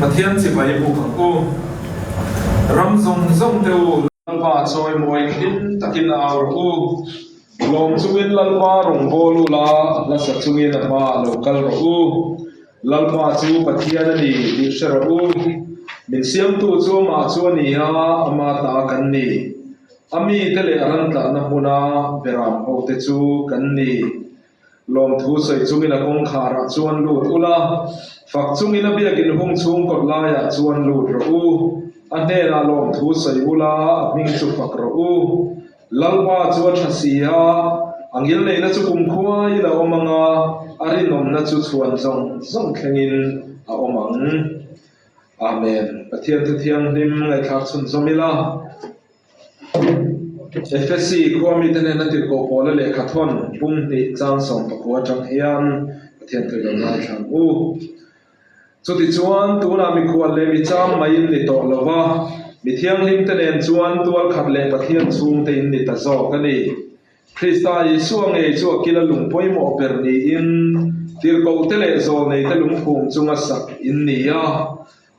Pathian chibai buk ang u. Ram zawng zawng te u. Lalpa chawimawi hlim takin au rawh u. Lawm chungin Lalpa rawngbâwl u la, a hlasa chungin a hmaah lo kal rawh u. Lalpa chu Pathian a ni tih hre rawh u. Min siamtu chu amah chu a ni a, ama ta kan ni. A mite leh a ran tlanna hmuna beram hote chu kan ni. Lawmthu sawi chungin a kawngkharah chuan lut u la, fak chungin a biakin hung chhung kawt laiah chuan lut rawh u. A hnenah lawmthu sawi u la, a hming chu fak rawh u. Lalpa chu a tha si a, a ngilneihna chu kumkhuaiin a awm ang a, a rinawmna chu chhuan zawng zawng thlengin a awm ang. Amen. Pathian thu thianghlim ngaihthlak chhunzawm ila. Efesi khua mite hnena tirhkoh pawla lehkha thawn bung hnih chang 19 atang hian Pathian tui lo ngaithla ang u. Chutichuan, tunah mikhual leh michang mai in ni tawh lo va, mi thianghlimte nen chuan tualkhat leh Pathian chhungte in ni ta zawk a ni. Krista Isua ngei chu a kila lung pawimawh ber niin, tirhkohte leh zawlneite lungphum chunga sak in ni a.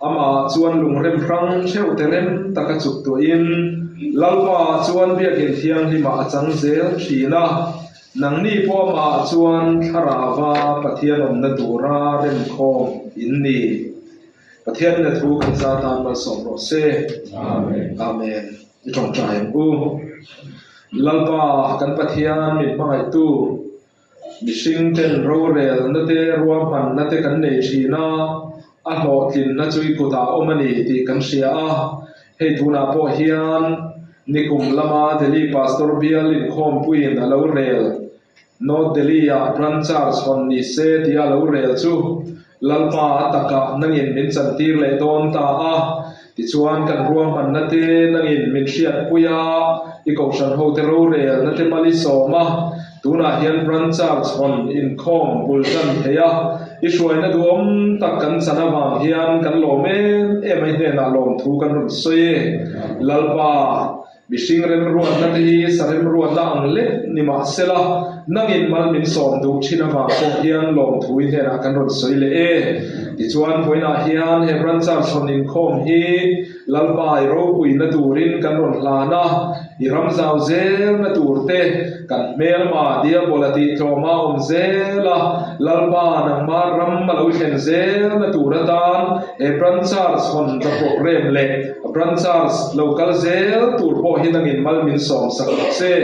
Amah chuan lungrem hrang theuh te rem taka chuk tuahin Lalpa chuan Biakin Thianghlimah a chang zel thin a, nangni pawh amah chuan Thlarauva Pathian awmna tura remkhawm in ni. Pathian ina thu kan za tan malsawm rawh se. Amen. Amen. I tawngtai ang u. Lalpa kan Pathian min hmangaihtu. Mihring ten rorelna te ruahmanna te kan nei thin a, a hlawhtlinna chu i kutah awm a ni tih kan hria a. Hei tunah pawh hian nikum lama Delhi Pastor bial inkhawmpuiin a lo rel, North Delhi-ah Branch Church hawn ni se tia a lo rel chu Lalpa a takah nangin min chantir leh dawn ta a. Tichuan kan ruahmanna te nangin min hriatpui a, i kohhran hote rorelna te mal i sawm a, tunah hian Branch Church hawn inkhawm bul tan thei a, i hruaina duhawm tak kan chan avang hian kan lawm em em a, i hnenah lawmthu kan rawn sawi e. Lalpa, mihring remruatna te hi sa remruatna ang lek ni mah sela, nangin mal min sawm duh thin avang pawh hian lawmthu i hnenah kan rawn sawi leh e. Tichuan, vawiinah hian he Branch Church hawn inkhawm hi Lalpa i ropuina turin kan rawn hlan a, i ram zau zelna turte kan hmelma diabola tih tlawma awm zel a, Lalpa nangma ram a lo thlen zelna tur atan he Branch Church hawn ka programme leh Branch Church lo kal zel tur pawh hi nangin mal min sawm sak lo che.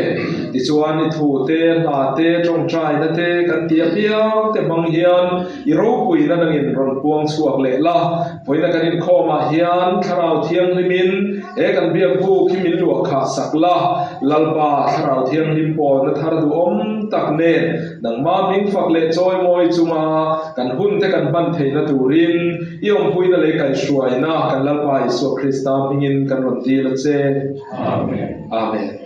Tichuan i thu te, hla te, tawngtaina te kan ti apiang te hmang hian i ropuina nangin rawn puang chhuak leh la. Vawiina kan inkhawmah hian Thlarau Thianghlimin he kan biak buk hi min luah khah sak la, Lalpa Thlarau Thianghlim pawlna thar duhawm tak nen nangmah hming fak leh chawimawi chunga kan hunte kan hman theihna turin i awmpuina leh kaihhruaina kan Lalpa Isua Krista hmingin kan rawn dil a che. Amen. Amen.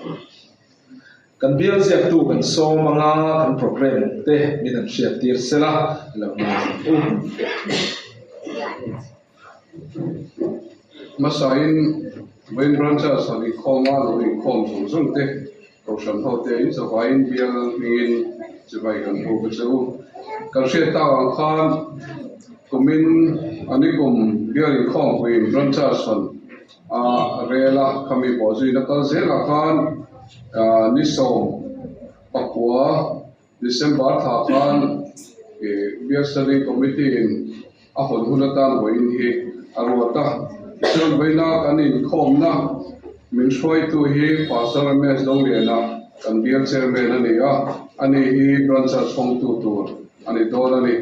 Kan bial ziaktu kan sawm anga kan programme te min an hriat tir sela lo ngaithla u. Hmasain Vawiin Branch-a sawn inkhawm a lo inkhawm zawng zawng te Kohhran hote in chawhaiin bial hmingin chibai kan hmu che u. Kan hriat tak ang khan kumin a nikum bial inkhawmpuiin Branch-a sawn a rel a, khami pawh zuina kal zelah khan ni 19 December thla khan Bial Study Committee in a hawn hun atan vawiin hi a ruat a. Tichuan vawiina kan inkhawmna min hruaitu hi Pastor MS Dongliana kan Bial Chairman a ni a, ani hi Branch a chhawngtu tur a ni dawn a ni.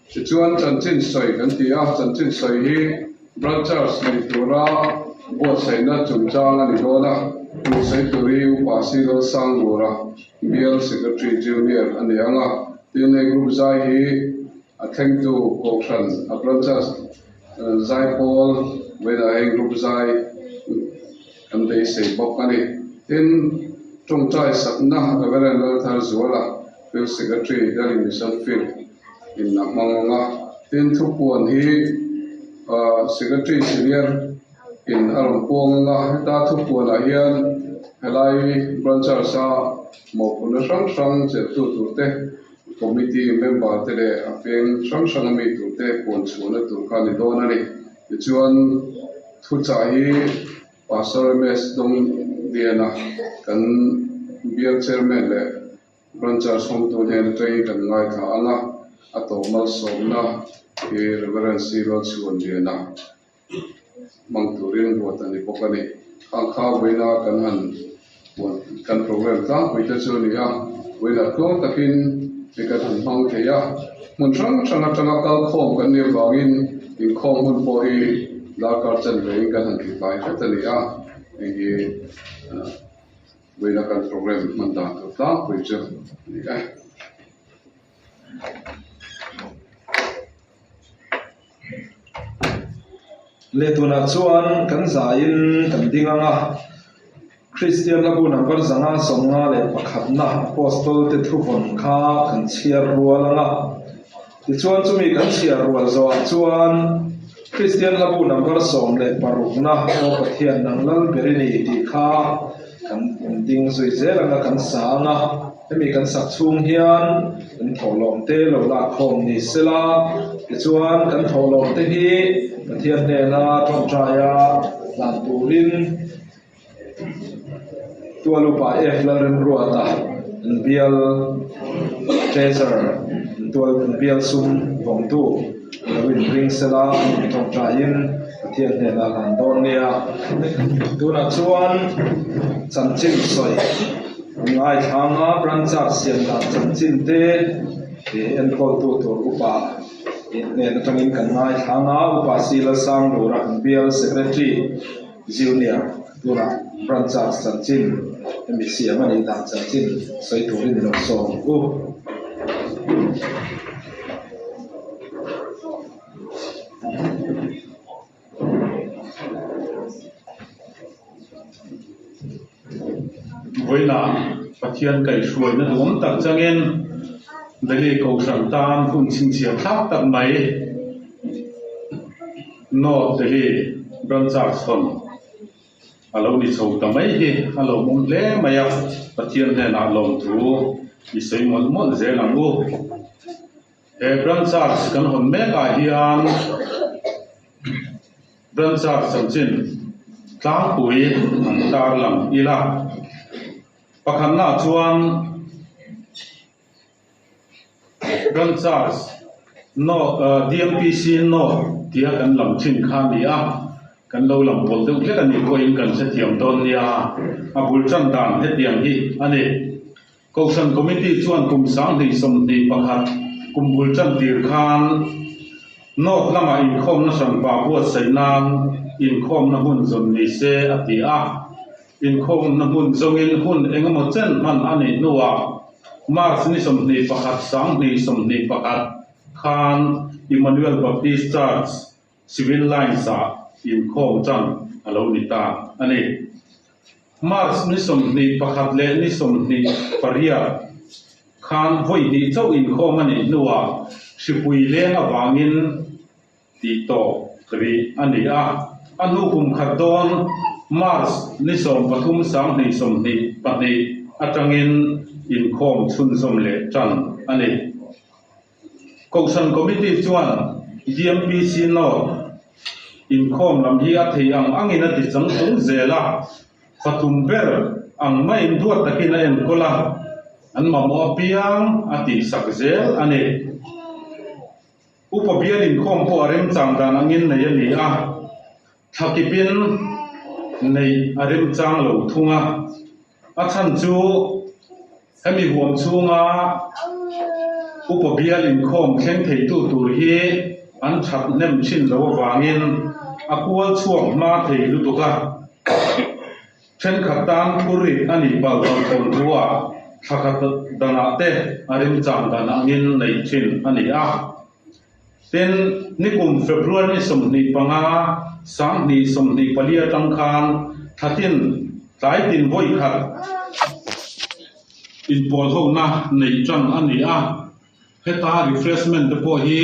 Tichuan chanchin sawi kan ti a, chanchin sawi hi Branch Church nei tura buatsaihna chungchang a ni dawn a, hmuh sawi tur hi Upa C Lalsangmura, Bial Secretary Junior a ni ang a, tin hei group zai hi a thlengtu Kohhran a Branch Church zaipawl vawiinah heng group zai kan beisei bawk a ni. Tin, tawngtai sakna Reverend Laltharzuala, Field Secretary, Delhi Mission Field in a hmang ang a, tin thupuan hi Secretary Senior in a rawn puang ang a, heta thupuanah hian helai Branchers a mawhphurhna hrang hrang chelhtu turte, Committee member te leh a peng hrang hrang a mi turte puan chhuahna tur kha a ni dawn a ni. Tichuan, thuchah hi Pastor MS Dawngliana kan Bial Chairman leh Branch Charge hawngtu hnen atangin kan ngaithla ang a, a tawp malsawmna hi Reverend C. Lalchhuanliana hmang turin ruat a ni bawk a ni. Khang kha vawiina kan han kan program tlangpui te chu a ni a, vawiinah tluang takin mi kan han hmang thei a, hmun hrang hrang atanga kal khawm kan nih avangin inkhawm hun pawh hi darkar chanvein kan han tlai hret a ni a, hei hi vawiina kan program hman dan tur tlangpui chu a ni e. Leh tunah chuan kan zaiin kan ding ang a, Kristian Labu number 551na Apostol te thuvawn kha kan chhiar rual ang a. Tichuan chumi kan chhiar rual zawhah chuan Kristian Labu number 16na Aw Pathian nang lal ber i ni tih kha kan ding zui zel ang a, kan sa ang a. Hemi kan sak chhung hian kan thawhlawm te lo lak khawm ni sela, tichuan kan thawhlawm te hi Pathian hnena tawngtaia hlan turin Tualupa F Lalremruata an bial Treasurer an tual an bial sum vawngtu lo inring sela an intawngtaiin Pathian hnena hlan dawn nia. Tunah chuan chanchin sawi. Ngaithlanga Branch-a siam dan chanchin te enkawltu tur upa hnen atangin kan ngaithlang a, Upa Sila Sanglura an bial Secretary Junior tunah Branch-a chanchin hemi siam a nih dan chanchin sawi turin i lo sawm ang u. Vawiinah Pathian kaihhruaina duhawm tak changin Delhi Kohhran tan hun chhinchhiah thlak tak mai North Delhi Branch Chhawn a lo ni chho ta mai hi a lawmawm hle mai a, Pathian hnenah lawmthu i sawi mawlh mawlh zel ang u. He Branch Church kan hawn mek ah hian Branch Church chanchin tlangpui an tarlang ila. Pakhatna ah chuan Branch Church North DMPC North tia kan lam thin kha a ni a, kan lo lam pawlh deuh hlek a nih pawhin kan hrethiam dawn nia. A bul tan dan hetiang hi a ni. Kohhran Committee chuan kum 2021 kum bul tan tir khan North lamah inkhawmna hranpa buatsaih nan inkhawmna hmun zawn ni se a ti a. Inkhawmna hmun zawngin hun engemaw chen hman a nih hnuah March ni 21 2021 khan Emmanuel Baptist Church Civil Lines-ah inkhawm tan a lo ni ta a ni. March ni 21 leh ni 28 khan vawi hnih chauh inkhawm a nih hnuah hripui leng avangin tih tawp rih a ni a. A hnu kum khat dawn March ni 13 2022 atangin inkhawm chhunzawm leh tan a ni. Kohhran Committee chuan DMPC North inkhawm lam hi a thei ang angin a ti chang chung zel a, fatum ber ang maiin duat takin a enkawl a, an mamawh apiang a tihsak zel a ni. Upa bial inkhawm pawh a remchang dan angin nei a ni a, thlakipin neih a remchang lo thung a. A chhan chu hemi huam chhunga upa bial inkhawm thleng theitu tur hi an that hnem thin lo avangin a kual chhuak hma thei lutuk a. Thenkhat tan phurrit a nih palh loh thawn thuah thla khat danah te a remchang dan angin neih thin a ni a. Tin, nikum February ni 25, 2024 atang khan thlatin tlaitin vawi khat inpawlhona neih tan a ni a, heta refreshment te pawh hi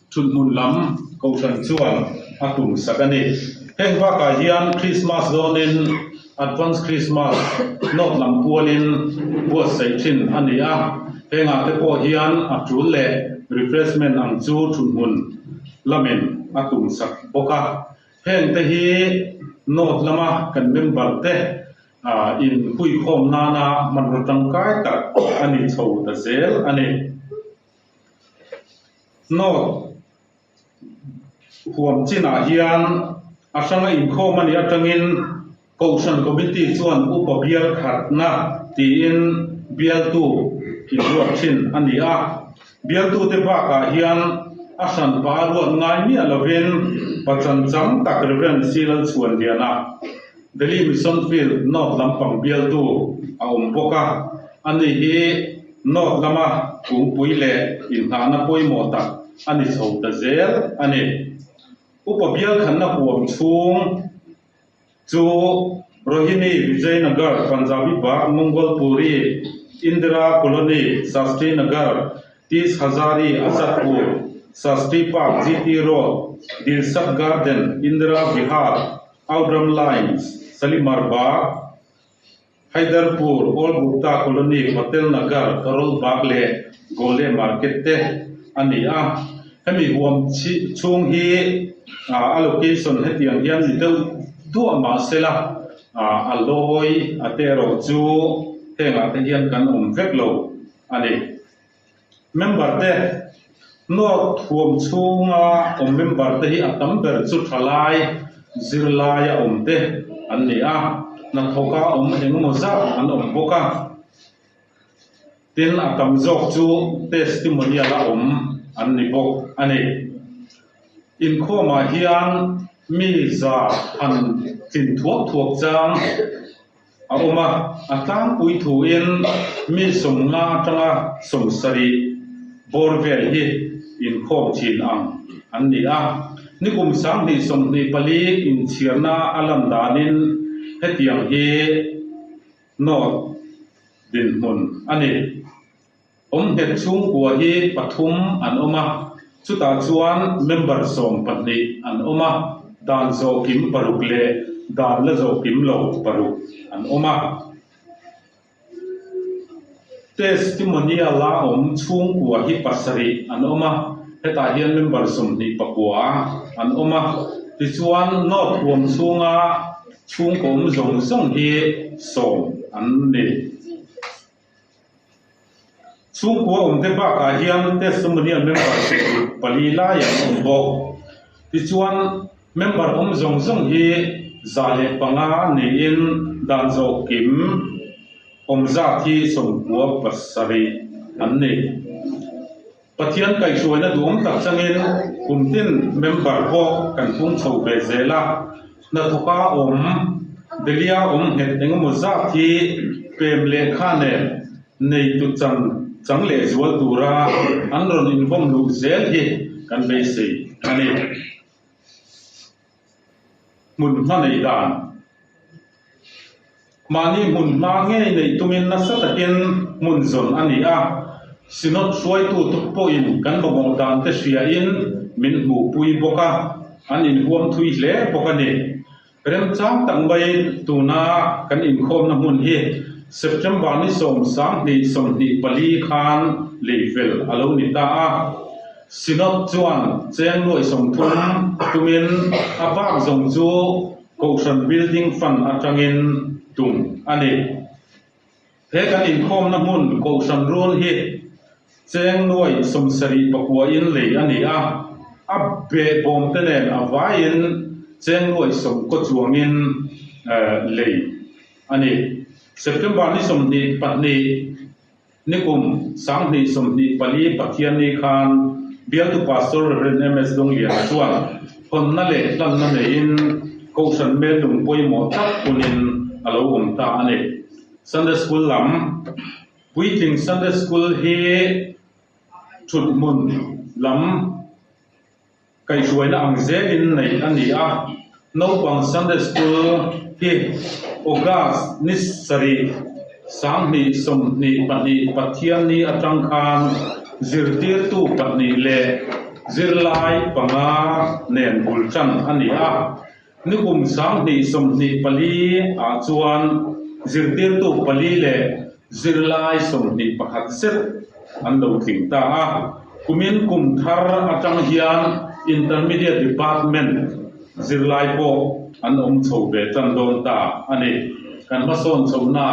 thuthmun lam kohhran chuan a tum sak a ni. Heng bakah hian Christmas dawnin Advance Christmas note lam pualin buatsaih thin a ni a, hengah te pawh hian a tul leh refreshment ang chu thuthmun lamin a tum sak bawk a. Heng te hi North lama kan member te in huikhawm nana hmanraw tangkai tak a ni chho ta zel a ni. North huam chinah hian a hranga inkhawm a nih atangin Kohhran Committee chuan Upa Bial khatna tiin bialtu inruat thin a ni a. Bialtute bakah hian a hranpa a ruat ngai miah lovin pachan chang tak Rev. C. Lalchhuanliana, Delhi Mission Field North lampang bialtu a awm bawk a. Ani hi North lama kungpui leh inhnahna pawimawh tak a ni chho ta zel a ni. Upa bial khatna huam chhung. Chu Rohini, Vijaynagar, Punjabi Bagh, Mongolpuri, Indira Colony, Shastri Nagar, Tis Hazari, Azadpur, Shastri Park, GT Road, Dilshad Garden, Indira Vihar, Outram Lines, Shalimar Bagh, Haiderpur, Old Gupta Colony, Patel Nagar, Karol Bagh leh Gole Market te a ni a. Hemi huam chhung hi a location hetiang hian ni deuh duah mah sela a lawi a te erawh chu hengah te hian kan awm vek lo a ni. Member te North huam chhunga awm member te hi a tam ber chu thalai zirlai a awm te an ni a, hnathawka awm engemaw zat an awm bawk a. Tin, a tam zawk chu testimonial a awm an ni bawk a ni. Inkhawmah hian mi za han tlin thuak thuak chang a awm a, a tlangpui thuin mi 50 atanga 70 bawr vel hi inkhawm thin ang an ni a. Nikum 2024 inchhiarna a lan danin hetiang hi North dinhmun a ni. Awm nghet chhungkua hi pathum an awm a, chutah chuan member 12 an awm a, dan zawh kim paruk leh dan la zawh kim lo paruk an awm a. Testimonial-a awm chhungkua hi pasarih an awm a, hetah hian member 29 an awm a. Tichuan, North huam chhunga chhungkaw awm zawng zawng hi sawm an ni. Chhungkua awmte bakah hian testimonial member 64 lai an awm bawk. Tichuan, member awm zawng zawng hi 105 niin dan zawh kim awm zat hi 97 an ni. Pathian kaihhruaina duhawm tak changin kum tin member pawh kan pung chho ve zel a, hnathawka awm, Delhi-a awm nghet engemaw zat hi pem lehkha nen neitu chan chang lehzual tura an rawn invawm luh zel hi kan beisei a ni. Hmun hma neih dan. Mahni hmun hma ngei neih tumin nasa takin hmun zawn a ni a, Synod hruaitute pawhin kan mamawh dan te hriain min hmuhpui bawk a, an inhuam thui hle bawk a ni. Remchang tak mai tuna kan inkhawmna hmun hi September ni 10, 2024 khan lei fel a lo ni ta a. Synod chuan cheng nuaih 30 tumin a bak zawng chu Kohhran Building Fund atangin tum a ni. He kan inkhawmna hmun Kohhran run hi cheng nuai 79 in lei a ni a, a behbawm te nen a vaiin cheng nuai 90 chuangin lei a ni. September ni 22. Nikum 2024 Pathianni khan Bialtu Pastor Rev. MS Dongliana chuan hawnna leh hlanna neiin Kohhran Mellung pawimawh tak hunin a lo awm ta a ni. Sunday School lam Puitling Sunday School hi thuthmun lam Kaihhruaina ang zelin neih a ni a, naupang Sunday School hi August ni sarih 2022 Pathianni atang khan zirtirtu pahnih leh zirlai panga nen bul tan a ni a. Nikum 2024 ah chuan zirtirtu pali leh zirlai 21 zet an lo tling ta a. Kumin kum thar atang hian Intermediate Department. zirlai pawh an awm chho ve tan dawn ta a ni. Kan hmasawn chhohna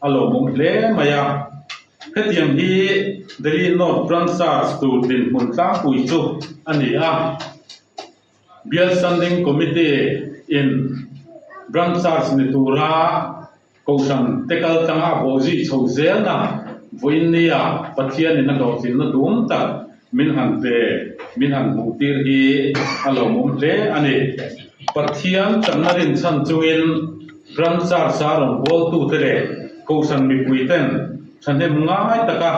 a lawmawm hle mai a. Hetiang hi Delhi North Branch Church tur dinhmun tlangpui chu a ni a. Bial Standing Committee in Branch Church ni tura Kohhran te kal tlanga a bawhzui chho zelna vawiin nia Pathianin a hlawhtlinna dum tak min han pe, min han hmuhtir hi a lawmawm hle a ni. Pathian chakna rinchhan chungin Branch Church-a rawn bawltute leh Kohhran mipuiten thahnem ngai taka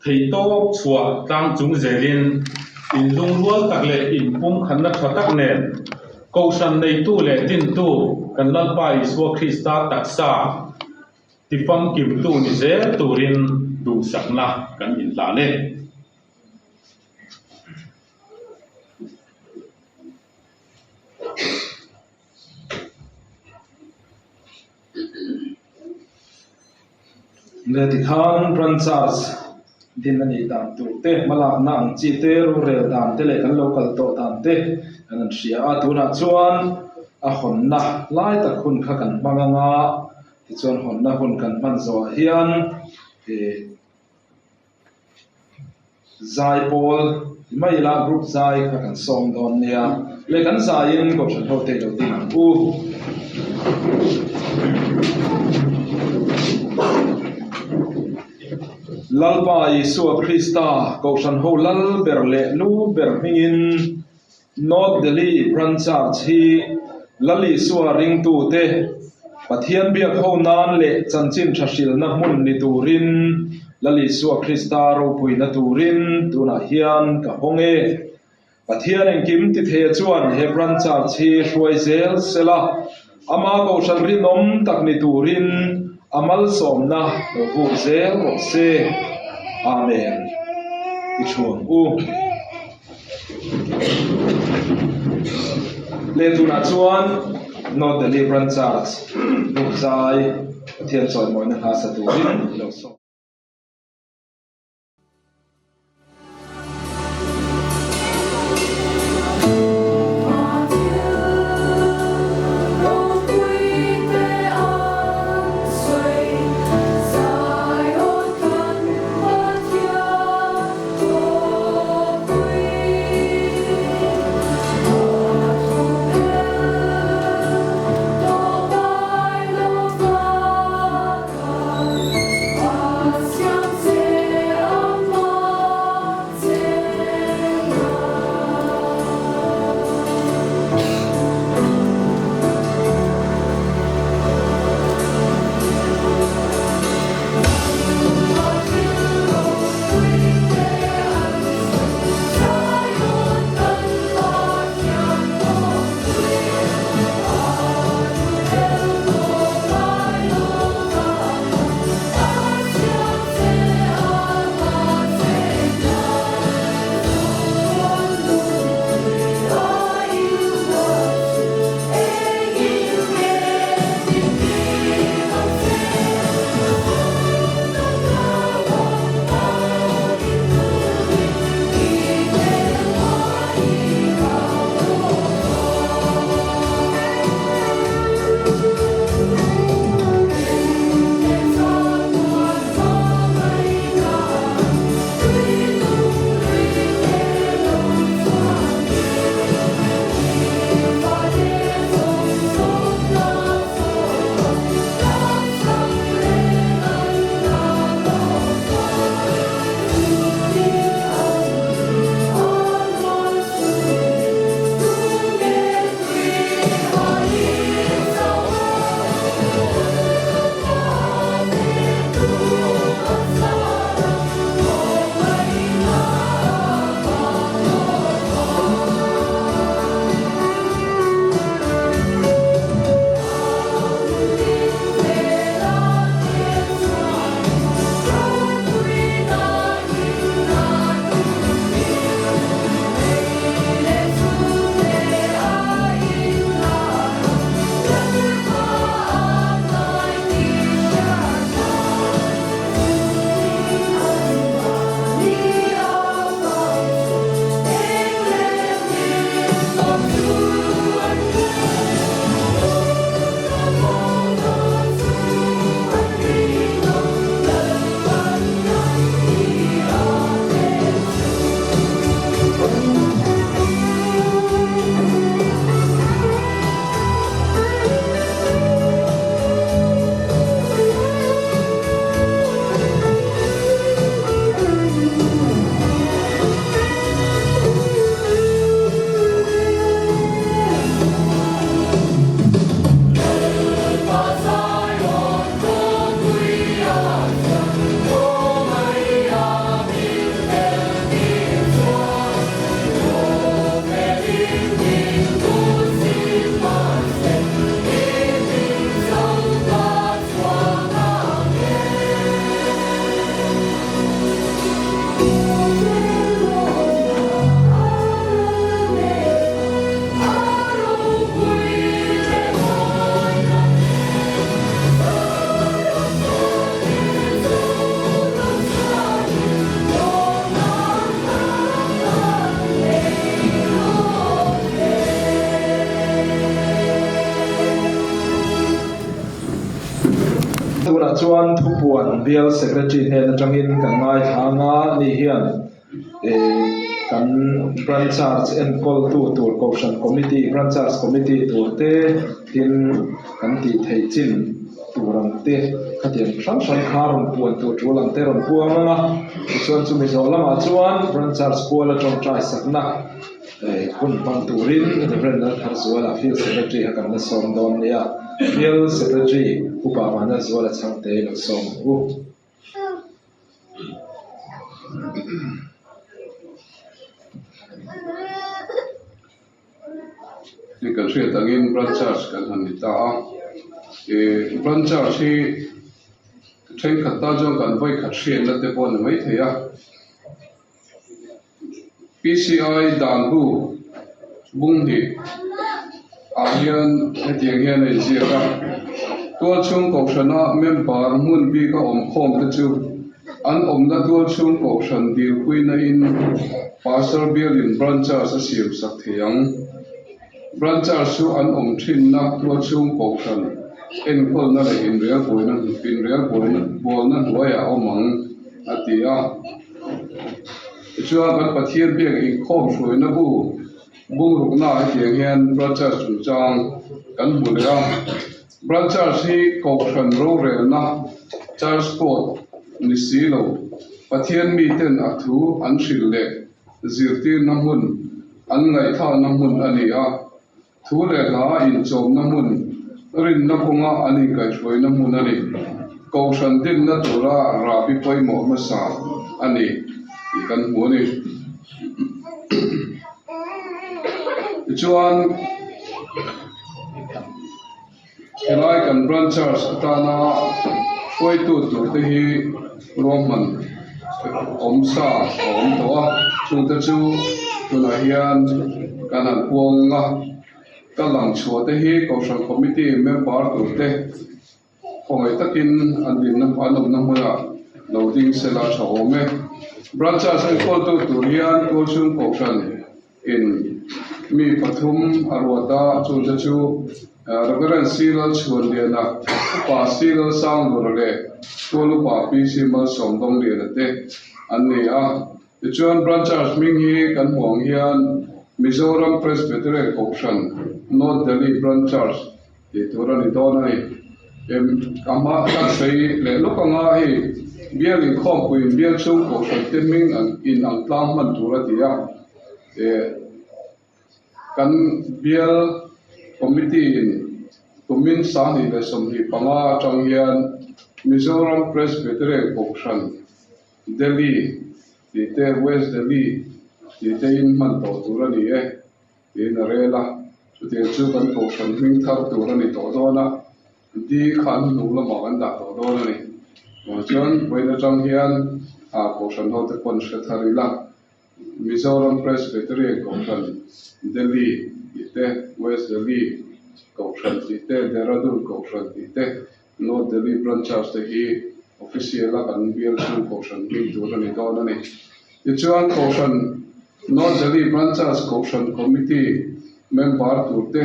Theihtawp chhuah tlang chung zelin inlungrual tak leh inpumkhatna tha tak nen Kohhran neitu leh dintu kan Lalpa Isua Krista taksa tifamkimtu ni zel turin duhsakna kan inhlan e. Leh tikhan Branch Charge din a nih dan tur te, hmalakna ang chi te, rorel dan te leh kan lo kal tawh dan te kan han hria a. Tunah chuan a hawnna lai tak hun kha kan hmang ang a, tichuan hawnna hun kan hman zawhah hian ih Zai pawl ti mai ila group zai kha kan sawm dawn nia. Le kan zaiin Kohhran ho te lo ding ang u. Lalpa Isua Krista Kohhran ho lal ber leh lu ber hmingin North Delhi Branch Church hi Lal Isua ringtute Pathian biak ho nan leh chanchin tha hrilhna hmun ni turin Lal Isua Krista ropuina turin tunah hian ka hawng e. Pathian engkim ti thei chuan he Branch Church hi hruai zel sela, ama kohhran rinawm tak ni turin a malsawmna lo vuk zel rawh se. Amen. I chhuang u. Leh tunah chuan North Delhi Branch Church Bukzai Pathian chawimawina hla sa turin i lo sawm. tunah chuan Thupuan Bial Secretary hnen atangin kan ngaithla ang a, ni hian kan Branch Charge enkawltu tur Kohhran Committee, Branch Charge Committee tur te tin kan tih theih chin tur ang te khatiang hrang hrang kha rawn puan tur tul ang te rawn puang ang a, tichuan chumi zawh lamah chuan Branch Charge kuala tawngtai sakna Hun hmang turin Rev. Laltharzuala Field Secretary kha kan la sawm dawn nia. Field Secretary Upa Vanlalzuala Chhangte lo sawm ang u. Hei kan hriat angin Branch Charge kan han ni ta a, Branch Charge hi thenkhat tan chuan kan vawikhat hriatna te pawh a ni maithei a. PCI dan bu bung hnih ah hian hetiang hian a inziak a, Tualchhung Kohhrana member hmun bika awm khawm te chu an awmna Tualchhung Kohhran dilpuina in Pastor bialin Branch Charge a siam sak thei ang. Branch Charge chu an awm thinna Tualchhung Kohhran enkawlna leh inrelbuaina inrelbuaina hnuaiah a awm ang, a ti a. Tichuan, kan Pathian biak inkhawm hruaina bu bungrukna hetiang hian Branch Charge chungchang kan hmu leh a. Branch Charge hi Kohhran rorelna Charge Code ni si lo, Pathian miten a thu an hrilh leh zirtirna hmun, an ngaihthlakna hmun a ni a. Thu leh hla inchawmna hmun, rinna kawnga an inkaihhruaina hmun a ni. Kohhran dinna tura rahbi pawimawh hmasa a ni tih kan hmu a ni. Tichuan, helai kan Branch Charge atana hruaitu turte hi ruahman awm sa a awm tawh a, chungte chu tunah hian kan han puang a, ka lang chhuah te hi Kohhran Committee member tur te khawngaih takin an dinna an awmna hmunah lo ding se la tha awm e. Branch Charge enkawltu tur hian Tualchhung Kohhran in mi pathum a ruat a, chungte chu Reverend C. Lalchhuanliana, Upa C. Lalsanglura leh Tual Upa PC. Malsawmdawngliana te an ni a. Tichuan, Branch Charge hming hi kan hmuh ang hian Mizoram Presbyterian Kohhran, North Delhi Branch Charge tih tur a ni dawn a ni. Ka hma ka sawi leh lawk anga hei bial inkhawmpuiin bial chhung kohhran te hming an in ang tlang hman tur a ti a, kan bial committee in kumin 2025 atang hian Mizoram Presbyterian Kohhran Delhi tih te West Delhi tih te in hman tawh tur a ni e. Tiin a rel a, chutiang chu kan kohhran hming thar tur a ni tawh dawn a, di kha an hnung lamah kan dah tawh dawn a ni. Chuan vawiin atang hian kohhran hote pawn hre thar ila, Mizoram Presbyterian Kohhran Delhi tih te, West Delhi Kohhran tih te, Dehradun Kohhran tih te, North Delhi Branch Church te hi official a kan bial chhung kohhran hming tur a ni dawn a ni. Tichuan kohhran North Delhi Branch Church kohhran committee member tur te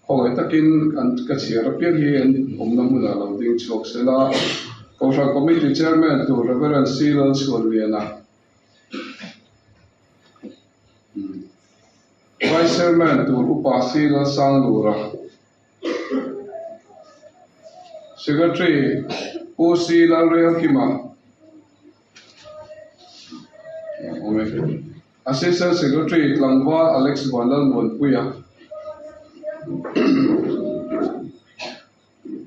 khawngaih takin an ka chhiar apiang hi an awmna hmunah lo ding chhuak se la. Kohhran committee chairman tur Reverend C Lalchhuanliana Vice chairman tur Upa C Lalsanglura Secretary Pu C Lalrialkima Assistant Secretary Tlangval Alex Vanlalmuanpuia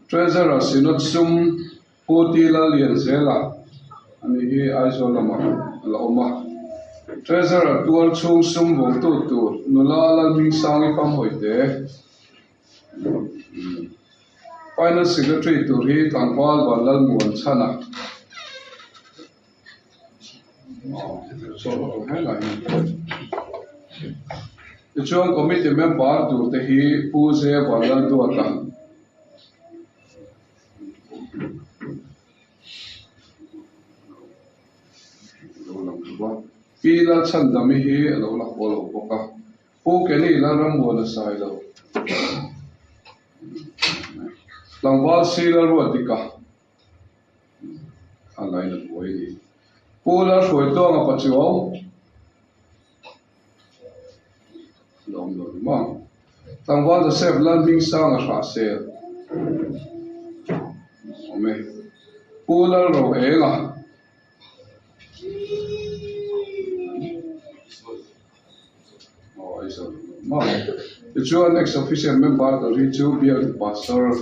Treasurer Synod Sum Pu T Lallianzela a ni hi Aizawl lamah a la awm a. Treasurer tual chhung sum vawngtu tur nula Lalhmingsangi Pamhawite Finance Secretary tur hi tlangval Vanlalmuan Chhana Tichuan Committee member tur te hi Pu J Vanlalduata. Pi Lalchhandami hi a lo la haw lo bawk a. Pu Kenny Lalrammuana Sailo, Tlangval Sila Ruatdika. A lainat buai a ni. Pu Lalhruaitluanga Pachuau la awm lo ni maw? Tlangval Joseph Lalhmingsanga Hrahsel awm e. Pu Lalroenga. Tichuan ex officio member tur hi chu bialtu pastor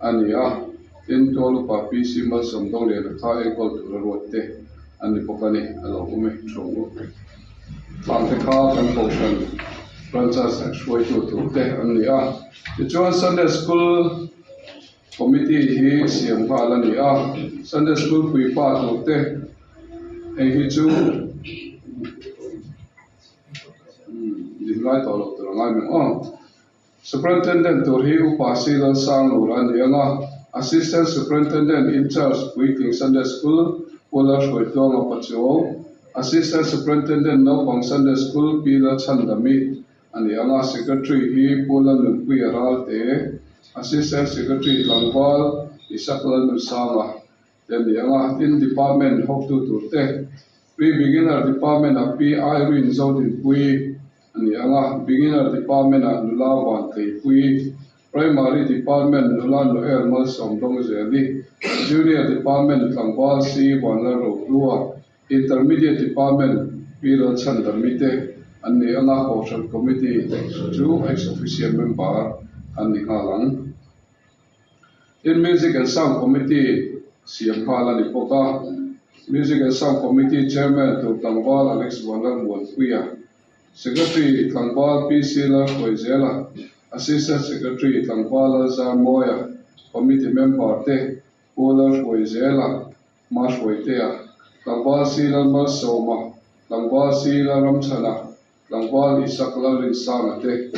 a ni a, tin tual upa PC Malsawm Dongliana kha enkawl tur a ruat te a ni bawk a ni, a lo awm e thung u. Khang te kha kan kohhran branches hruaitu tur te an ni a, tichuan Sunday School Committee hi siam nghal a ni a, Sunday School puipa tur te hei hi chu din lai tawh loh tur a ngai mai aw. Superintendent tur hi Upa C Lalsanglur a ni ang a, Assistant Superintendent in Charge Puitling Sunday School Pu Lalhruaitluanga Pachuau, Assistant Superintendent Naupang Sunday School Pi Lalchhandami a ni ang a, Secretary hi Pu Lalnunpuia Ralte, Assistant Secretary Tlangval Isak Lalnunsanga te a ni ang a, tin Department hotu tur te Pre-Beginner Department ah Pi Irene Zodinpuii a ni ang a, Beginner Department ah Nula Vantleipuii, Primary Department Nula Noel Malsawm Dawngzeli, Junior Department Tlangval C Vanlalrohlua, Intermediate Department Pi Lalchhandami te an ni ang a, Kohhran Committee chu ex officio member an ni nghal ang. Tin, Music and Sound Committee siam nghal a ni bawk a, Music and Sound Committee Chairman tur tlangval Alex Vanlalmuanpuia, Secretary tlangval PC Lalhruaizela, Assistant Secretary tlangval Lalzarmawia, Committee member te Pu Lalhruaizela, Hmahruaitea, Tlangval Si Lalmalsawma, Tlangval Si Lalramchhana, Tlangval Isak Lalrinsanga te,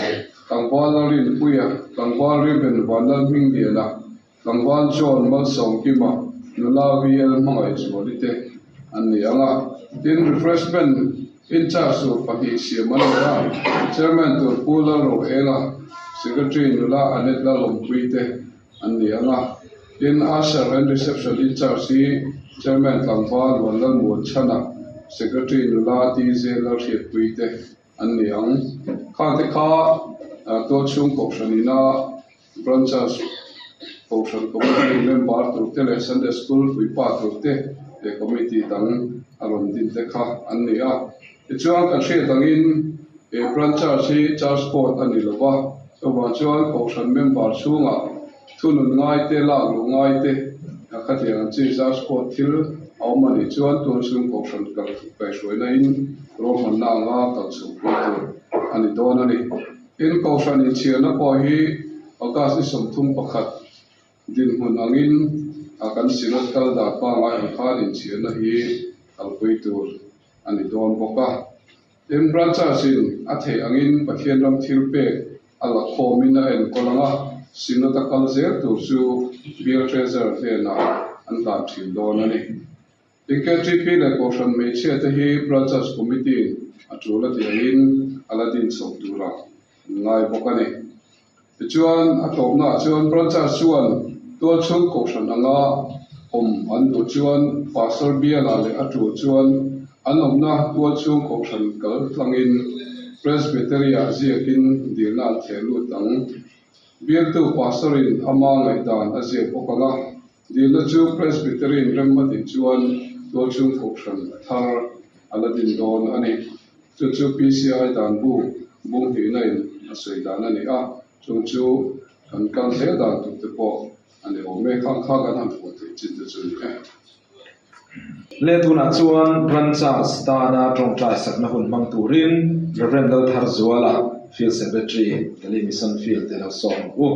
Tlangval Lalrinpuia, Tlangval Reuben Vanlalhmingliana, Tlangval John Malsawmkima, Nula VL Hmangaihzuali te an ni ang a. Tin, Refreshment in charge tur pahnih siam an ni a, Chairman tur Pu Lalroela, Secretary Nula Annette Lalawmpui te an ni ang a. Tin, Usher and Reception in charge hi Chairman Tlangval Vanlalmuan Chhana, Secretary Nula TJ Lalhriatpui te an ni ang. Khangte kha Tualchhung Kohhran ina Branches Kohhran Committee member tur te leh Sunday School puipa tur te leh Committee dang a rawn din te kha an ni a. Tichuan kan hriat angin he Branches hi Church Board a ni lova, chuvang chuan Kohhran member chhungah Thunun ngai te, lak luh ngai te, khatiang ang chi zar sport thil a awm a nih chuan tualchhung kohhran kal kaihhruaina in ruahmanna anga kal chhuhpui tur a ni dawn a ni. Tin, kohhran inchhiarna pawh hi August ni 31 dinhmun angin a kan Synod kal dan pangngai ang khan inchhiarna hi kalpui tur a ni dawn bawk a. Tin, Branchers in a theih angin Pathian ram thil pek a la khawmin a enkawl ang a, Synod a kal zel tur chu Bial Treasurer hnenah an hlan thin dawn a ni. Tin, KTP leh Kohhran hmeichhia te hi Branchers Committee in a tul a tih angin a la din chho tura an ngai bawk a ni. Tichuan, a tlawmnaah chuan Branchers chuan tualchhung kohhran anga awm an duh chuan Pastor bialah leh a tul chuan an awmna tualchhung kohhran kal tlangin Presbytery-ah ziakin dilna an theh lut ang. Bialtu Pastor-in ama ngaihdan a ziak bawk ang a, dilna chu Presbytery-in rem a tih chuan tualchhung kohhran thar a la din dawn a ni. Chu chu PCI dan bu bung hnihna in a sawi dan a ni a, chung chu kan kal zel dan tur te pawh a ni awm e, khang kha kan han fuh theih chin te chu a ni e. Le tunah chuan Branchas tana tawngtai sakna hun hmang turin Rev. Laltharzuala, Field Secretary, Delhi Mission Field te lo sawm ang u.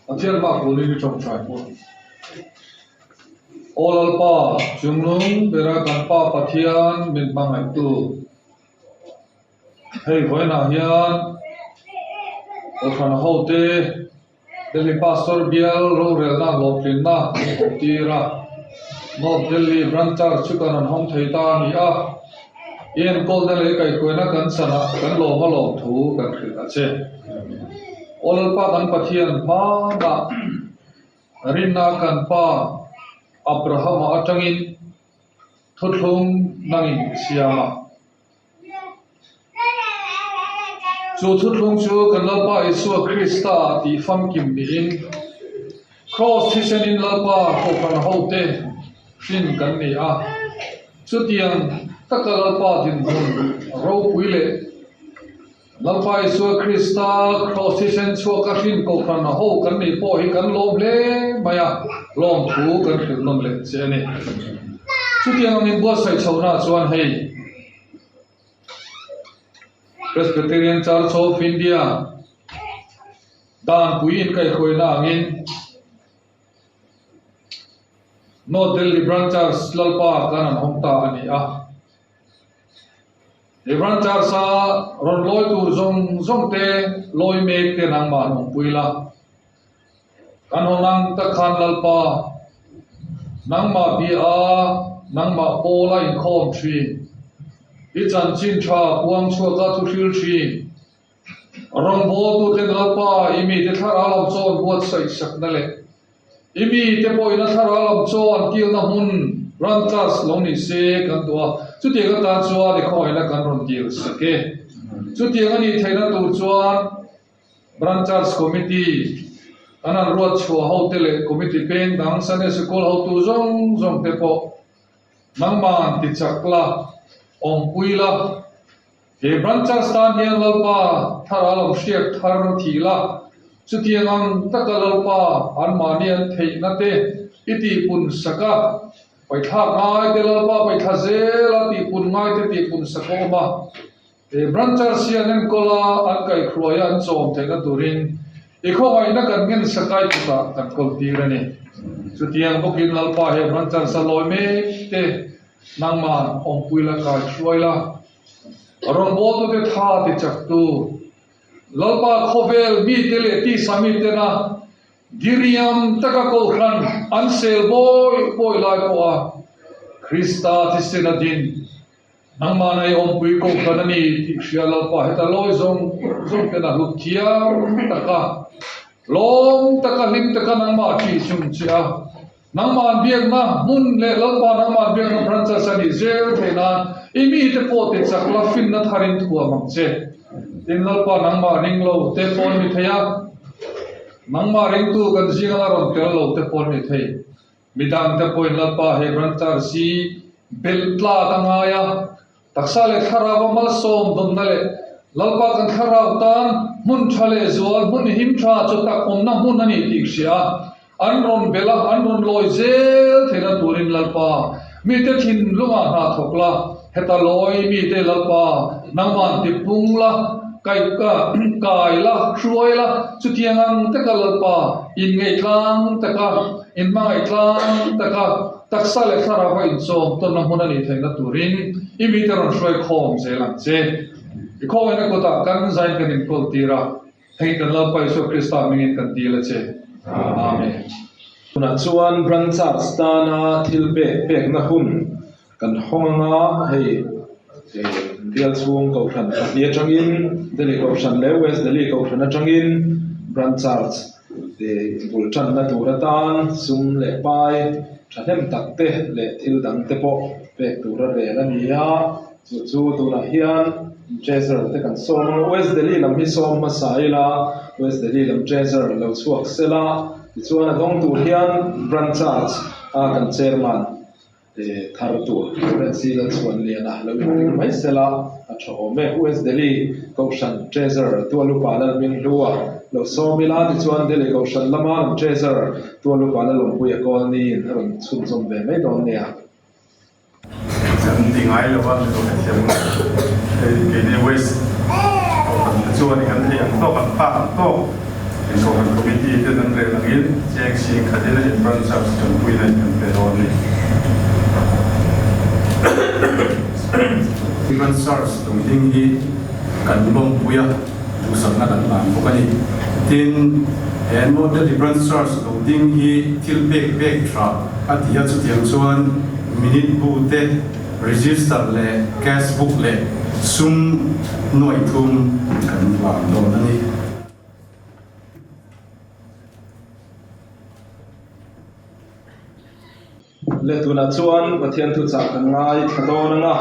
Pathian bak turin i tawngtai pawh. Aw Lalpa, chungnung bera kan Pa Pathian min hmangaihtu. Hei vawiinah hian Kohhran hote Delhi Pastor bial rorelna hlawhtlinna min awmtir a. North Delhi Branch Church chu kan rawn hawng thei ta a ni a. I enkawlna leh kaihkuaina kan chanah kan lawm a lawm thu kan hrilh a che. Aw Lalpa kan Pathian hmanah rinna kan pa Abrahama atangin thuthlung nangin i siam a. Chu thuthlung chu kan Lalpa Isua Krista ah tih famkim niin Kraws thisenin Lalpa kohhran hote hrin kan ni a. Chutiang taka Lalpa dinhmun ropui leh Lalpa Isua Krista Kraws thisen chhuaka hrin kohhran ho kan nih pawh hi kan lawm hle mai a, lawmthu kan hrilh nawn leh che a ni. Chutiang angin buatsaih chhohna chuan hei Presbyterian Church of India danpui inkaihhruaina angin North Delhi Branch Church Lalpa kan an hawng ta a ni a. He Branch Church-a rawn lawi tur zawng zawng te lawi mek te nangmah an awmpui la. Kan hawn ang tak khan Lalpa, nangmah bia a, nangmah pawl a inkhawm thin. I chanchin tha puang chhuak a thuhril thin. Rawngbawltuten Lalpa i mite thlarau lam chaw an buatsaih sakna leh i mite pawhin a thlarau lam chaw an kilna hmun run class lo ni se kan duh a, chutiang atan chuan i khawngaihna kan rawn dil sak e. Chutiang a nih theihna tur chuan Branch Church Committee kan han ruat chhuah hote leh Committee peng dang Sunday Sikul hotu zawng zawng te pawh nangman ti chak la, awmpui la. He Branch Church tan hian Lalpa thlarau lam hriat thar thih la, chutiang ang taka Lalpa anmahni an theihna te i tihpun sak a, paithlak ngai te Lalpa paithla zel a tihpun ngai te tihpun sak a awm a. He Branch Church hian enkawl a an kaihhruai a an chawm theihna turin i khawngaihna kan ngen sakai kutah kan kawl tir a ni. Chutiang bawkin Lalpa he Branch Church a lawi mek te nangman awmpui la kaihhruai la, rawngbawltute tha ti chaktu Lalpa khawvel mite leh tisa mitena diriam taka kohhran an sel bawi bawi lai pawha Krista thisen a din Nangmah nei awmpui kohhran a ni tih hria Lalpa heta lawi zawng zawng ten a hlut thiam tak a, lawm taka hlim taka nangmah ṭih chung che a, nangmah an biakna hmun leh Lalpa nangmah an biakna branches a nih zel theih nan i mite pawh ti chak la finna tharin thuam ang che. Tin, Lalpa nangmah ring lo te pawh an ni thei a, nangmah ringtu kan zinga la rawn tel lo te pawh an ni thei. Midangte pawhin Lalpa he Branch Church hi belh tlak a ngai a, taksa leh thlarau a malsawm dawnna leh Lalpa kan thlarau tan hmun tha leh zual, hmun him tha chu tak awmna hmun a ni tih hria a, an rawn belh a, an rawn lawi zel theihna turin Lalpa mite thinlungah hna thawk la, heta lawi mite Lalpa nangman tipung la, kai kai la, hruai la, chutiang ang taka Lalpa inngeihtlang taka Inhmangaih tlang taka taksa leh thlarau a inchawm tawnna hmun a nih theihna turin i mite rawn hruai khawm zel ang che. I khawngaihnna kutah kan zain kan inkawl tir a, hei kan Lalpa Isua Krista hmingin kan dil a che. Amen. Tunah chuan Branch Church tana thil pek pekna hun kan hawng anga hei bial chhung kohhran pahnih atangin Delhi kohhran leh West Delhi kohhran atangin Branch Church bul tanna tur atan sum leh pai thahnem tak te leh thil dang te pawh pek tur a rel a ni a, chu chu tunah hian Treasurer te kan sawm anga West Delhi lam hi sawm hmasa ila West Delhi lam Treasurer lo chhuak sela tichuan a dawng tur hian Branch Church a kan Chairman Thar tur currency la chhuan lian a lo inring mai sela a tha awm e. US Delhi Kohhran Treasurer Tualupa Lalhminghlua lo sawm ila tichuan Delhi Kohhran lama an Treasurer Tualupa Lalawmpuia Kawlniin a rawn chhunzawm ve mai dawn nia. Kan ti ngai lo a, mizo hrethiam hei keini West Kohhran te chuan kan thei ang tawk an phak ang tawk in Kohhran Committee ten an rel angin cheng sing khatin a in branch charge tanpuina in kan pe dawn a ni. Branch charge tum ding hi kan lawmpui a, duhsakna kan hlan bawk a ni. Tin, he North Delhi Branch Church lo ding hi thil pek pek tha a ti a, chutiang chuan minute bu te, register leh cash book leh sum nuaih thum kan hlan dawn a ni. Le tunah chuan Pathian thuchah kan ngaithla dawn ang a.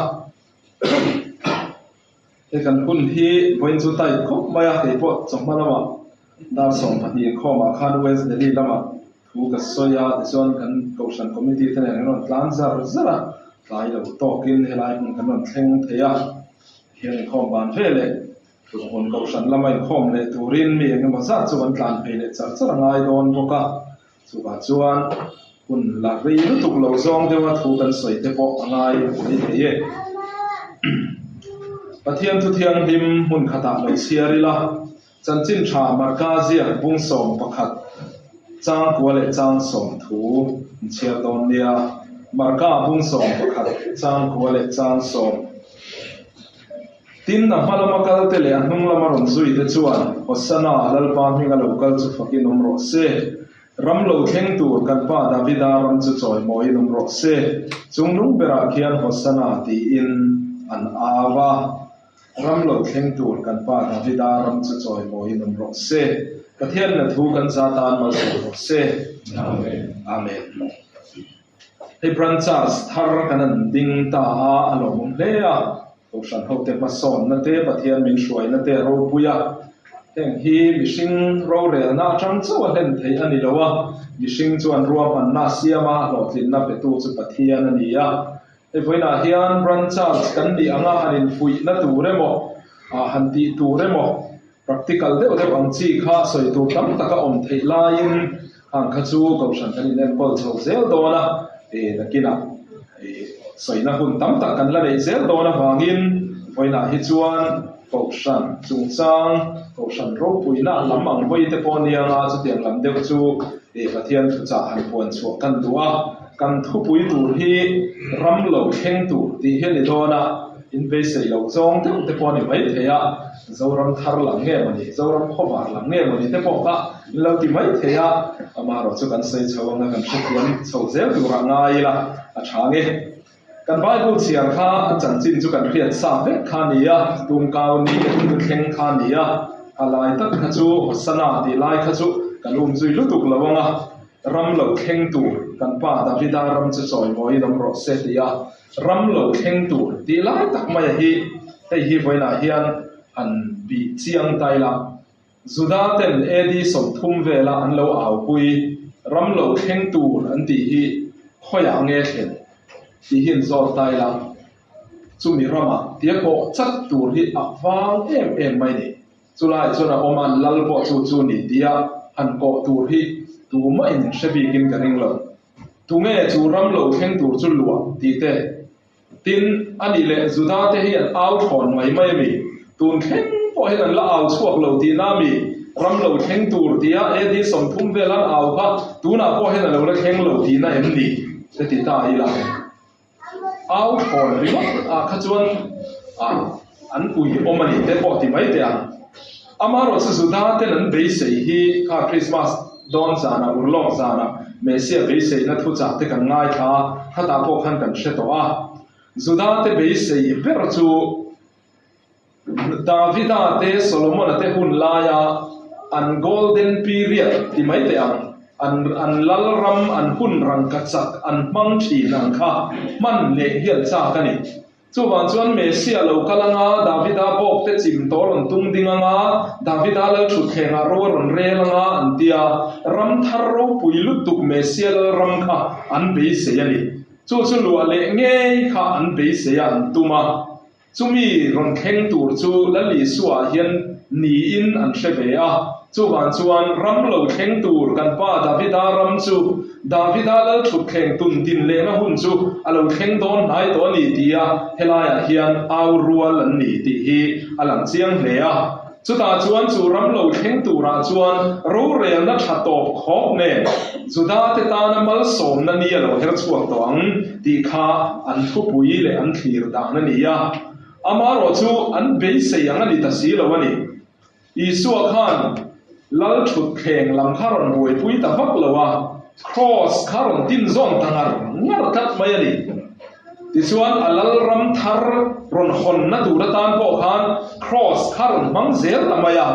He kan hun hi vawiin chu tight khawp mai a, kei pawh chawhma lamah dar 12 inkhawmah khan West Delhi lamah thu ka sawi a, tichuan kan Kohhran Committee te nen kan rawn tlan zar zar a, tlai lo tawkin helai hmun kan rawn thleng thei a, hian inkhawm ban ve leh Thuthmun Kohhran lama inkhawm leh turin mi engemaw zat chu kan tlan phei leh char char a ngai dawn bawk a. Chuvah chuan hun la rei lutuk lo zawng deuha thu kan sawi te pawh a ngai mai thei e. Pathian thu thianghlim hmun khatah lo chhiar ila, Chanchin tha Marka ziak bung 11 chang kua leh chang sawm thu an chhiar dawn nia. Marka bung 11 chang kua leh chang sawm. Tin, a hma lama kalte leh a hnung lama rawn zuite chuan, Hosanna, Lalpa hminga lo kal chu fakin awm rawh se. Ram lo thleng tur kan pa Davida ram chu chawimawiin awm rawh se. Chung lung berah khian Hosanna tiin an au a. Ram lo thleng tur kan pa Davida ram chu chawimawiin awm rawh se. Pathian na thu kan za tan malsawm rawh se. Amen. Amen. Hei Branch thar kan an ding ta a, a lawmawm hle a. Kohhran hote hmasawnna te, Pathian min hruaina te a ropui a. Heng hi mihring rorelna atang chauh a hlen theih a ni lo a, mihring chuan ruahmanna a siam a, hlawhtlinna petu chu Pathian a ni a. Hei vawiinah hian Branch kan nih anga han infuihna tur emaw, han tih tur emaw, Practical deuh deuh ang chi kha sawi tur tam tak a awm theih laiin hang kha chu Kohhran kan inenkawl chho zel dawn a, nakinah sawina hun tam tak kan la neih zel dawn avangin vawiinah hi chuan Kohhran chungchang, Kohhran ropuina lam ang hawi te pawh nia nga chutiang lam deuh chu Pathian thuchah han puan chhuah kan duh a, kan thupui tur hi ram lo thleng tur tih hi a ni dawn a. In beisei loh zawng deuh te pawh a ni mai thei a, Zoram thar lam nge maw ni, Zoram khawvar lam nge maw ni te pawh kha in lo ti mai thei a, amaherawh chu kan sawi chho anga kan hrethiam chho zel turah ngai ila a tha nge. Kan Bible chhiar kha a chanchin chu kan hriat sa vek kha a ni a, tumkau ni a thil thleng kha a ni a, a lai tak kha chu Hosanna tih lai kha chu kan umzui lutuk lo ang a, ram lo thleng tur kan pa Davida ram chu chawimawiin awm rawh se ti a, Ram lo thleng tur tih lai tak maia hi hei hi vawiinah hian han bih chiang ta ila. Juda ten AD 30 vela an lo aupui ram lo thleng tur an tih hi khawiah nge thlen tih hi an zawt ta ila. Chumi ramah tia kawh chat tur hi a vang em em mai ni. Chulaiah chuan a awm a, lal pawh chu chu ni tia han kawh tur hi tumah in hre bikin ka ring lo. Tunge chu ram lo thleng tur chu luah tih te? Tin, a nih leh Juda te hi an au thlawn mai mai a mi? Tun thleng pawh hian an la au chhuak lo tihna a mi? Ram lo thleng tur tia AD 30 vel an au kha tunah pawh hian a lo la thleng lo tihna em ni? Te ti ta ila. Au thlawn ringawt ah kha chuan an ui awm a ni te pawh ti mai teh ang. Amaherawhchu Juda ten an beisei hi kha Krismas dawn zanah, urlawk zanah Messiah beiseina thuchah te kan ngaithla a, khatah pawh khan kan hre tawh a. Juda te beisei ber chu Davida te Solomona te hun laia an golden period ti mai teh ang, an an lal ram an hun rangkachak an hmang thin ang kha hman leh hian chak a ni. Chuvang chuan Messiah lo kal anga, Davida bawk te chim tawh rawn tung ding anga, Davida lal thutthlengah ro a rawn rel anga an ti a, ram thar ropui lutuk Messiah lal ram kha an beisei a ni. Chu chu luah leh ngei kha an beisei a an tum a. Chumi rawn thleng tur chu Lal Isua hian niin an hre ve a. Chuvang chuan ram lo thleng tur kan pa Davida ram chu Davida lal thutthleng tun din lehna hun chu a lo thleng dawn hnai tawh a ni tia helaiah hian au rual an ni tih hi a lang chiang hle a. Chutah chuan chu ram lo thleng turah chuan rorelna tha tawp khawp nen Juda te tana malsawmna ni a lo her chhuak tawh ang tih kha an thupui leh an thlir dan a ni a. Amaherawh chu an beisei ang a ni ta si lo a ni. Isua khan lal thutthleng lam kha rawn buaipui ta vak lo a, kraws kha rawn tin zawn ta ngar ngar tlat mai a ni. Tichuan a lal ram thar rawn hawnna tur atan pawh khan kraws kha rawn hmang zel ta mai a.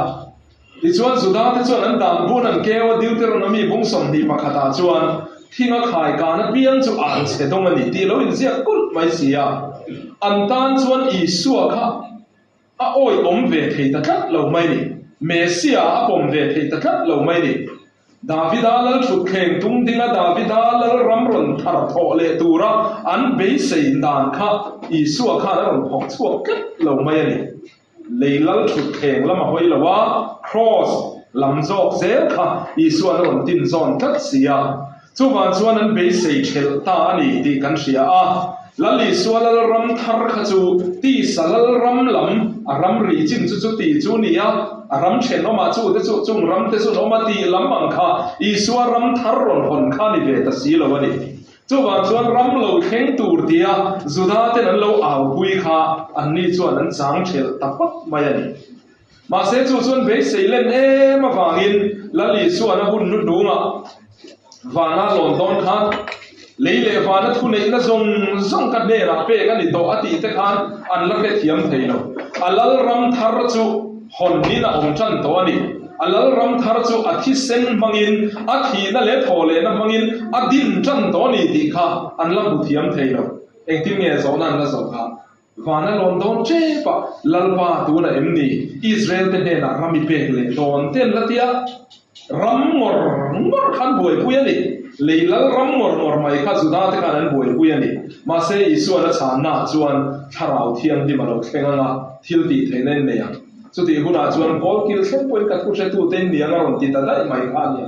Tichuan Juda te chuan an dan bun an keu a, Deuteronomy bung 21 ah chuan. Thinga khai kan apiang chu an chhe dawng a ni tih lo inziak kulh mai si a. An tan chuan Isua kha a awihawm ve thei ta tlat lo mai ni. Messiah a pawm ve thei ta tlat lo mai ni. Davida lal thutthleng tum dinga Davida lal ram rawn thar thawh leh tura an beisei dan kha Isua khan a rawn phawk chhuak tlat lo mai a ni. Lei lal thutthleng lam a hawi lo a, Kraws lam zawk zel kha Isua'n a rawn tin zawn tlat si a. Chuvang chuan an beisei thelh ta a ni tih kan hria a. Lal Isua lal ram thar kha chu tisa lal ram lam a ram ri chin chu chuti chu ni a, a ram thenawmah chu te chu chung ram te chu an awm a tih lam ang kha Isua ram thar rawn hawn kha ni ve ta si lo a ni. Chuvang chuan ram lo thleng tur tia Juda ten an lo aupui kha anni chuan an chang thelh ta phawt mai a ni. Mahse chu chuan beisei len em avangin Lal Isuan a hun hnuhnungah vana lawn dawn khan lei leh vana thuneihna zawng zawng ka hnenah pek a ni tawh a tih te khan an la hrethiam thei lo. A lal ram thar chu hawn in a awm tan tawh a ni. A lal ram thar chu a thisen hmangin, a thihna leh thawhlehna hmangin a din tan tawh a ni tih kha an la hmu thiam thei lo. Engtin nge zawhna an la zawh kha? Van a lawn dawn tep a, Lalpa tuna em ni? Israel te hnenah ram i pek leh dawn te an la ti a, ram ngawr ngawr kha an buaipui a ni. Lei lal ram ngawr ngawr mai kha Juda te khan an buaipui a ni. Mahse Isuan a chhanna ah chuan Thlarau Thianghlim a lo thleng ang a, thil tih theihna in nei ang. Chutih hunah chuan kawl kil thleng pawhin ka thu hretute in ni ang a rawn ti ta daih mai kha a nia.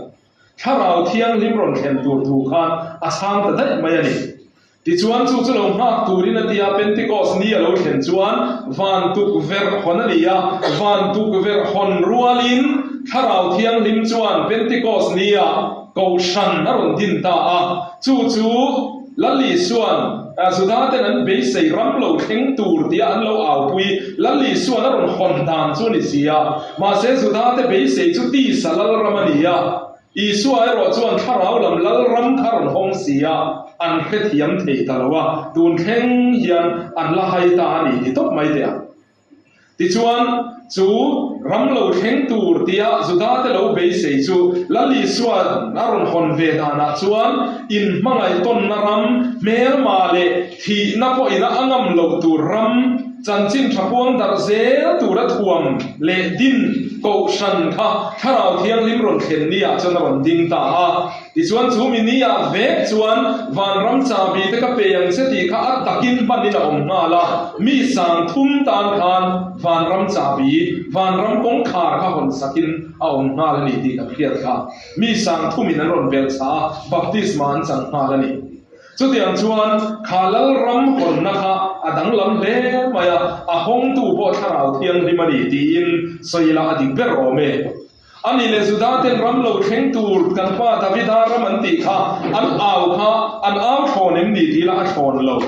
Thlarau Thianghlim rawn thlen tur thu khan a chhang ta daih mai a ni. Tichuan, chu chu lo nghak turin a ti a, Pentecost ni a lo thlen chuan van tukverh hawn a ni a, van tukverh hawn rualin Thlarau Thianghlim chuan Pentecost nia Kohhran a rawn din ta a, chu chu Lal Isua'n Judaten an beisei ram lo thleng tur tia an lo aupui, Lal Isua'n a rawn hawn dan chu a ni si a, mahse Judate beisei chu tisa Lalram a ni a. Isua erawh chuan thlarau lam lal ram kha rawn hawng si a, an hrethiam thei ta lo a, tun thleng hian an la hai ta a ni ti tawp mai teh ang. Tichuan, chu ram lo thleng tur tia Judate lo beisei chu Lal Isua a rawn hawn ve danah chuan inhmangaih tawnna ram, hmelma leh thihna pawhin a angam loh tur ram, Chanchin tha puang darh zel tura thuam leh din Kohhran kha Thlarau Thianghlim rawn thlen ni ah chuan a rawn ding ta a. Tichuan chu mi ni ah vek chuan vanram chabi te ka pe ang che tih kha a takin hmanin a awm nghal a. Mi sang thum tan khan vanram chabi, vanram kawngkhar kha hawn sakin a awm nghal a ni tih kan hriat kha. Mi sang thumin an rawn belh chah a, baptisma an chang nghal a ni. Chutiang chuan kha Lalram hawnna kha a danglam hle mai a, a hawngtu pawh Thlarau Thianghlim a ni tiin sawi ila a dik ber awm e. A nih leh Judaten ram lo thleng tur kan pa Davida ram an tih kha an au kha an au thlawn em ni tih ila a thlawn lo.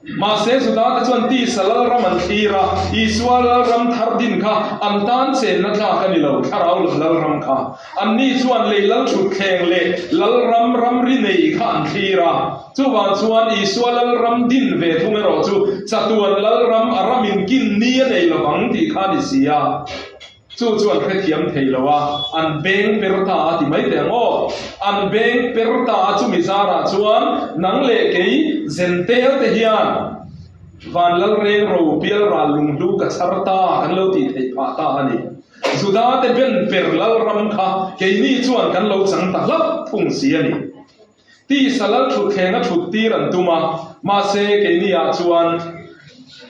Mahse, Judate chuan tisa lalram an thlir a, Isua lalram thar din kha an tan chenna tlak a ni lo, thlarau lam lalram kha. Anni chuan lei lal thutthleng leh lalram ramri nei kha an thlir a. Chuvang chuan Isua lalram din ve thung erawh chu chatuan lalram a ramin kin ni a nei lovang tih kha a ni si a. Chu chu an hrethiam thei lo a, an beng per ta a ti mai teh ang aw. An beng per ta a chumi zarah chuan nang leh kei zentel te hian van lalreng ro pial ral lunghlu ka chhar ta kan lo tih theih phah ta a ni. Juda te ben per lalram kha keini chuan kan lo chang ta hlauh thung si a ni. Tisa lal thutthleng a thut tir an tum a, mahse keini ah chuan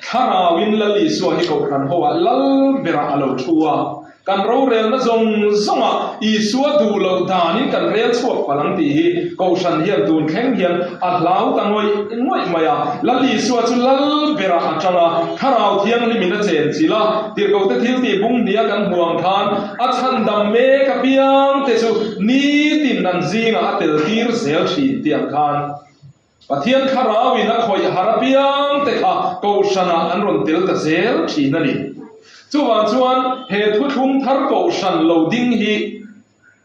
Thlarauin Lal Isua hi Kohhran ho ah lal berah a lo thu a, kan rorelna zawng zawng ah Isua duh loh danin kan rel chhuak palh ang tih hi Kohhran hian tun thleng hian a hlau ta ngawih ngawih mai a, Lal Isua chu lal berah a tang a, Thlarau Thianghlimin a chen chilh a, Tirhkohte thiltih bung hnih a kan hmu ang khan A chhandam mek apiang te chu nitin an zingah a tel tir zel thin tih ang khan Pathian Thlarauin a khawih har apiang te kha Kohhranah an rawn tel ta zel thin a ni. Chuvang chuan he thuthlung thar Kohhran lo ding hi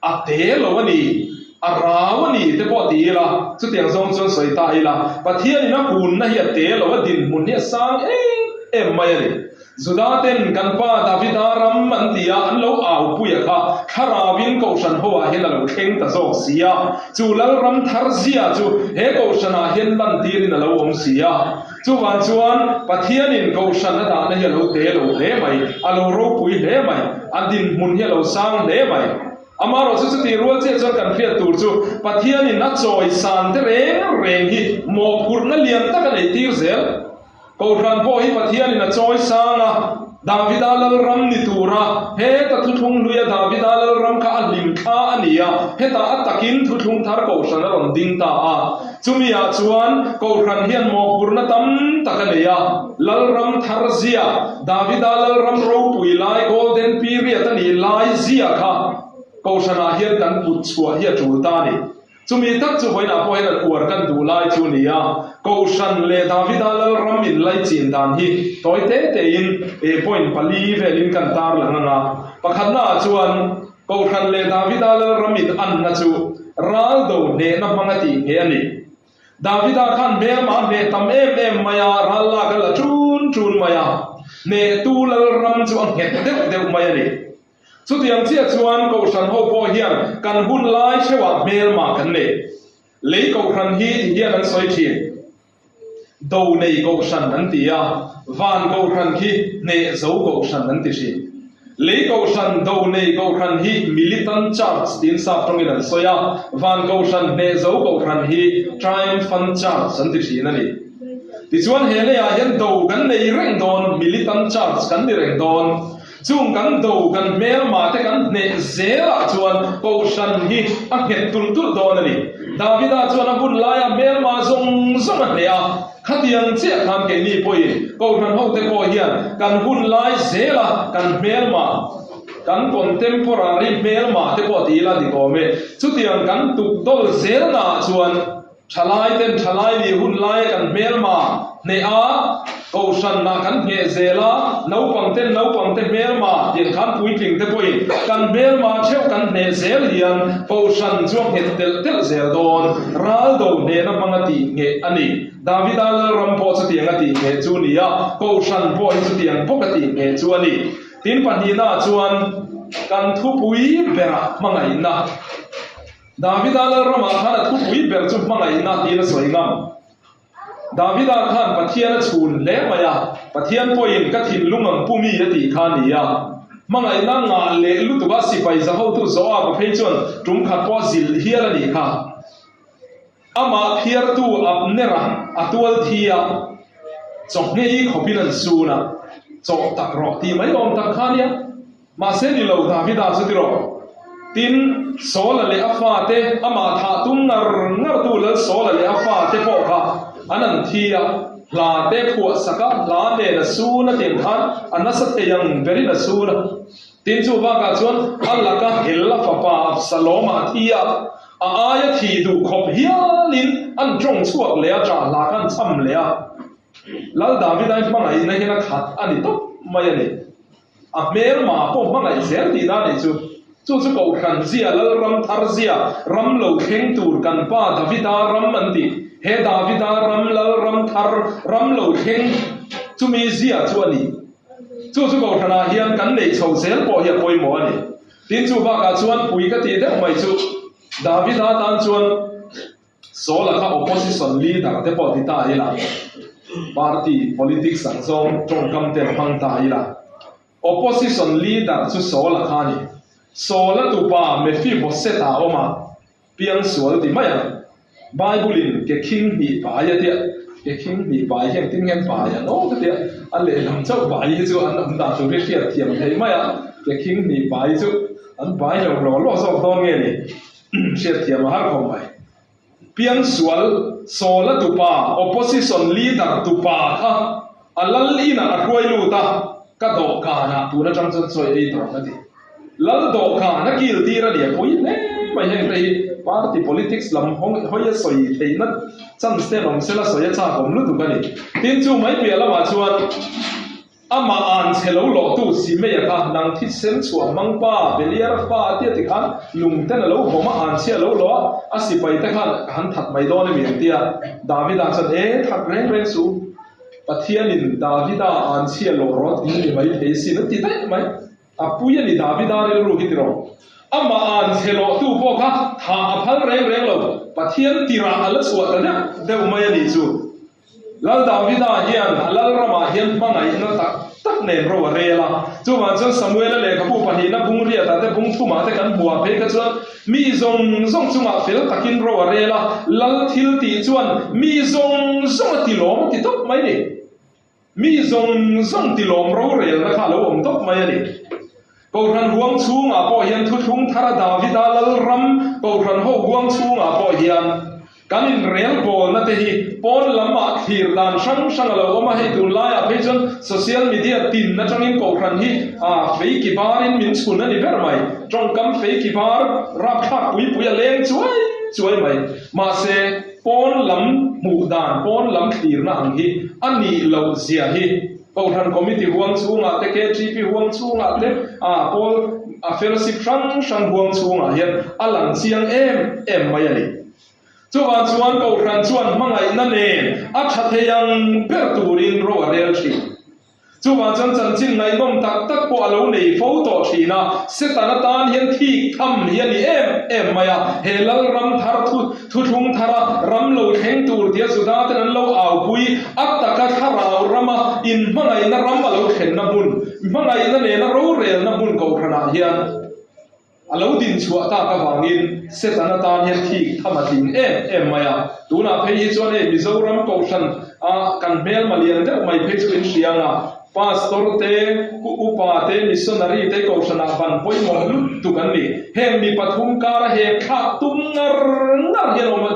a te lo a ni, a rau a ni te pawh ti ila, chutiang zawng chuan sawi ta ila, Pathianin a hunna hi a te lo, a dinhmun hi a sang em. em mai a ni. Juda ten kan pa Davida ram an ti a, an lo aupui a kha, thlarauin Kohhran ho ah hian a lo thleng ta zawk si a. Chu Lalram thar zia chu he Kohhran ah hian lantirin a lo awm si a. Chuvang chuan Pathianin Kohhran a dahna hi a lo te lo hle mai, a lo ropui hle mai, a dinhmun hi a lo sang hle mai. Amaherawh chu chutih rual chiah chuan kan hriat tur chu Pathianin a chawi san te reng reng hi mawhphurhna lian tak a neih tir zel. Kohhran pawh hi Pathianin a chawi sang a, Davida Lalram ni tura heta thuthlung hluia Davida Lalram kha a hlim thla a ni a, hetah a takin thuthlung thar Kohhran a rawn ding ta a. Chumiah chuan Kohhran hian mawhphurhna tam tak a nei a, Lalram thar zia, Davida Lalram ropui lai Golden Period a nih lai zia kha Kohhranah hian kan put chhuah hi a tul ta a ni. Chumi tak chu vawiinah pawh hian an uar kan duh lai chu a ni a, Kohhran leh Davida Lalram inlaichin dan hi tawi te tein e point pali velin kan tarlang ang a. Pakhatnaah chuan Kohhran leh Davida Lalram in anna chu ral do hnehna hmanga tih nghe a ni. Davida khan hmelma a hneh tam em em mai a, ral lak a la ṭun ṭun mai a, hnehtu Lalram chu a nghet deuh deuh mai a ni. Chutiang chiah chuan Kohhran ho pawh hian kan hun lai theuhah hmelma kan nei. Lei Kohhran hi ti hian an sawi thin. Do nei Kohhran an ti a, van Kohhran khi hneh zo Kohhran an ti thin. Lei Kohhran, do nei Kohhran hi Militant Church tiin sap tawngin an sawi a, van Kohhran, hneh zo Kohhran hi Triumphant Church an ti thin a ni. Tichuan he leiah hian do kan nei reng dawn, Militant Church kan ni reng dawn. Chung kan do kan hmelma te kan hneh zelah chuan Kohhran hi a nghet tulh tulh dawn a ni. Davida chuan a hun laia hmelma zawng zawng a hneh a, khatiang chiah khan keini pawhin Kohhran hote pawh hian kan hun lai zela kan hmelma, kan contemporary hmelma te pawh ti ila dik awm e. Chutiang kan tukdawl zelnaah chuan Thalai ten thalai nih hun laia kan hmelma hneh a, kohhranah kan hneh zel a, naupang ten naupang te hmelma tiang khan puitling te pawhin kan hmelma theuh kan hneh zel hian kohhran chu a nghet telh telh zel dawn. Ral do hnehna hmanga tih ngheh a ni. Davida Lalram pawh chutiang a tih ngheh chu ni a, kohhran pawh hi chutiang bawk a tih ngheh chu a ni. Tin pahnihnaah chuan kan thupui berah hmangaihna. Davida Lalramah khan a thupui ber chu hmangaihna tiin a sawi ngam. Davida khan Pathian a chhun hle mai a, Pathian pawhin ka thinlung ang pu mi a tih kha a ni a. Hmangaihna ngah leh lutuk a sipai za hotu Joab-a phei chuan tum khat pawh a zilh hial a nih kha. Amah phiartu Abner-a a tual thi a, chawhngei khawpin an sun a, chawh tak rawh tih mai awm tak kha a nia. Mahse ni lo, Davida chu ti rawh. Tin, Saula leh a fate, amah thah tum ngar ngartu Lal Saula leh a fate pawh kha an an thi a, hla te phuah sak a, hla nen a sun a tiang khan a nasa thei ang berin a sun a. Tin, chu bakah chuan a laka hel a fapa Absalom-a a thi a, a aia thih duh khawp hialin an tawng chhuak leh a, ṭah hla kha an cham leh a. Lal Davida-i hmangaihna hian a khat a ni tawp mai a ni. A hmelma pawh hmangaih zel tih na nih chu. Chu chu Kohhran zia, Lalram thar zia, ram lo thleng tur kan pa Davida ram an ti. He Davida ram, Lalram thar, ram lo thleng chumi zia chu a ni. Chu chu Kohhranah hian kan neih chho zel pawh hi a pawimawh a ni. Tin chu bakah chuan pui ka tih deuh mai chu Davida tan chuan Saul-a kha opposition leader te pawh ti ta ila, party politics ang zawng tawngkam te an hmang ta ila, opposition leader chu Saul-a kha a ni. Saul-a tupa Mephibosheth-a a awm a, piangsual ti mai ang. Bible-in ke khing hnih pai a tia, ke khing hnih pai hi engtin nge an pai ang aw ka tia, a lehlam chauh pai hi chu an awm dan tur hi hriat thiam thei mai a, ke khing hnih pai chu an pai lo hlawh hlawh zawk dawn nge ni? Hriatthiam a har khawp mai. Piangsual, Sawla tupa, opposition leader tupa kha a lal inah a hruai lut a, ka dawhkanah tun atang chuan sawi ei dawn a ti. Lal dawhkan a kil tir a ni a pui hle mai heng te hi party politics lam hawi a sawi theihna chance te an awm sela sawi a chak awm lutuk a ni. Tin chu mai piah lamah chuan Amah an chhe lo lawhtu Simeia kha nang thisen chhuah hmang pa Beliara fa a tia tikhan lungten a lo vawm a, an chhia lo lo a, a sipai te khan ka han that mai dawn emi an tia. Davida chuan, E, that reng reng suh. Pathianin Davida an chhia lawh rawt in ni mai thei sin a ti daih mai. A pui a ni Davida rilru hi tiraw. Amah an chhe lawhtu pawh kha thah a phal reng reng lo. Pathian tirah a la chhuah ta deuh deuh mai a nih chu. Lal Davida hian a lalramah hian hmangaihna tak tak nen ro a rel a. Chuvang chuan Samuela lehkhabu pahnihna bung riatah te bung thumah te kan hmuh ah phei kha chuan mi zawng zawng chungah fel takin ro a rel a, lal thil tih chuan mi zawng zawng a ti lawm a ti tawp mai ni. Mi zawng zawng ti lawm rorelna kha a lo awm tawp mai a ni. Kohhran huang chhungah pawh hian thuthlung thara Davida lalram Kohhran ho huang chhungah pawh hian kan inrelbawlna te hi pawn lamah thlir dan hrang hrang a lo awm a, hei tunlaiah phei chuan social media tin atangin Kohhran hi a fei ki barin min chhun a ni ber mai. Tawngkam fei ki bar rapthlak pui pui a leng chuai chuai mai. Mahse, pawn lam hmuh dan, pawn lam thlirna ang hi a nih loh zia hi Kohhran Committee huang chhungah te, KTP huang chhungah te, a pawl a fellowship hrang hrang huang chhungah hian a lang chiang em em mai a ni. Chuvang chuan Kohhran chuan hmangaihna nen a tha thei ang ber turin ro a rel thin. Chuvang chuan chanchin ngaihnawm tak tak pawh a lo nei fo tawh thin a, Setana tan hian thik tham hi a ni em em mai a, he Lalram thar thu thuthlung thara ram lo thleng tur tia Juda ten an lo aupui a taka thlarau rama inhmangaihna ram a lo thlenna hmun, hmangaihna nena rorelna hmun kohhranah hian A lo din chhuah tak avangin Setana tan hian thik tham a tling em em mai a. Tunah phei hi chuan hei Mizoram Kohhran a kan hmelma lian deuh mai phei chu in hria ang a, Pastor te, Upa te, Missionary te Kohhranah ban pawimawh lutuk an ni. Heng mi pathum kara hek thlak tum ngar ngar hian awm a.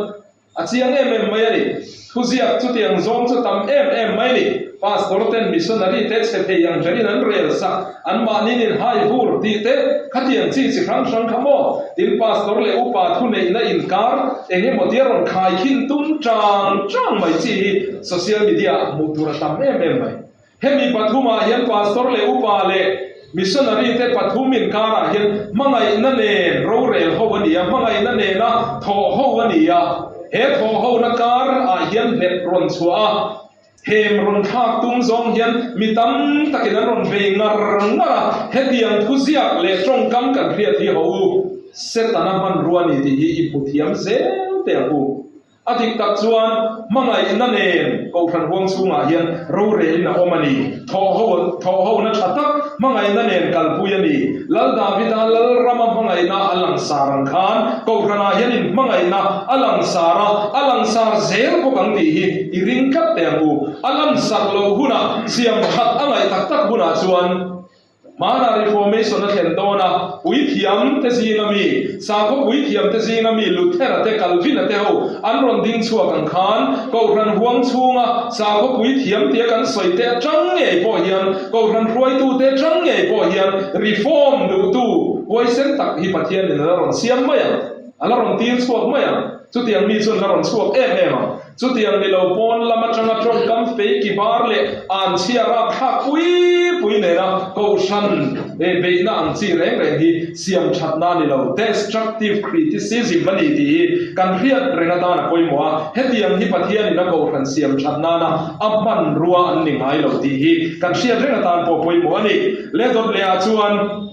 A chiang em em mai a ni. Thuziak chutiang zawng chu tam em em mai a ni. Pastor ten missionary te chhe thei ang hlenin an rel sak, an mahnin in hai vur tih te, khatiang chi chi hrang hrang kha maw? Tin pastor leh upa thuneihna inkar eng emaw tia rawn khai khin tum chang chang mai chi hi social media ah hmuh tur a tam em em mai. Hemi pathumah hian pastor leh upa leh missionary te pathum inkarah hian hmangaihna nen rorel ho a ni a, hmangaihna nena thawh ho a ni a. He thawh hona karah hian hlep rawn chhuah a, hem rawn thlak tum zawng hian mi tam takin an rawn bei ngar ngar a, hetiang thuziak leh tawngkam kan hriat hi ho u, Setana hmanrua ni tih hi i hmu thiam zel teh ang u. A dik tak chuan hmangaihna nen Kohhran huang chhungah hian rorelin a awm a ni. Thawhho thawhhona tha tak hmangaihna nen kalpui a ni. Lal Davida Lalrama hmangaihna a langsar ang khan Kohhranah hian in hmangaihna a langsar a, a langsar zel bawk ang tih hi i ring tlat teh ang u. A lansak loh hunah, siam that a ngaih tak tak hunah chuan, Hmana Reformation a thlen dawn a, puithiam te zinga mi, sakhaw puithiam te zinga mi Luther-a te, Calvin-a te ho an rawn ding chhuak ang khan, Kohhran huang chhunga sakhaw puithiam tia kan sawi te atang ngei pawh hian, Kohhran hruaitu te atang ngei pawh hian reform duhtu huaisen tak hi Pathianin a la rawn siam mai ang, a la rawn tir chhuak mai ang. Chutiang mi chuan la rawn chhuak em em ang. Chutiang ni lo pawn lam atanga tawngkam fei ki bar leh an chhia rapthlak pui pui nena kohhran beihna ang chi reng reng hi siam thatna ni lo, destructive criticism, a ni tih hi kan hriat reng atan a pawimawh a. Hetiang hi Pathianin a kohhran siam that nana a hmanrua an ni ngai lo tih hi kan hriat reng atan pawh pawimawh a ni. Leh dawt lehah chuan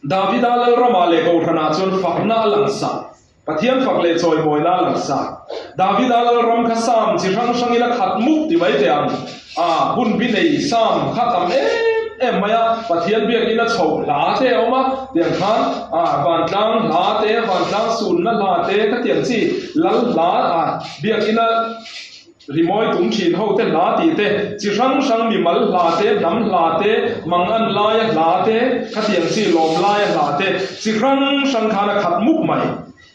Davida Lalramah leh kohhranah chuan fakna a langsak. Pathian fak leh chawimawina a lang sa. Davida Lalram kha Sam chi hrang hrangin a khat mup ti mai teh ang. A hun bi nei Sam kha tam em em mai a, Pathian biakin a chhoh hla te a awm a, tiang khan a vantlang hla te, vantlang sunna hla te khatiang chi Lal hla a biakin a Rimawi tum thin ho te hla tih te, chi hrang hrang mimal hla te, hnam hla te, mangan laia hla te, khatiang chi lawm laia hla te, chi hrang hrang khan a khat mup mai.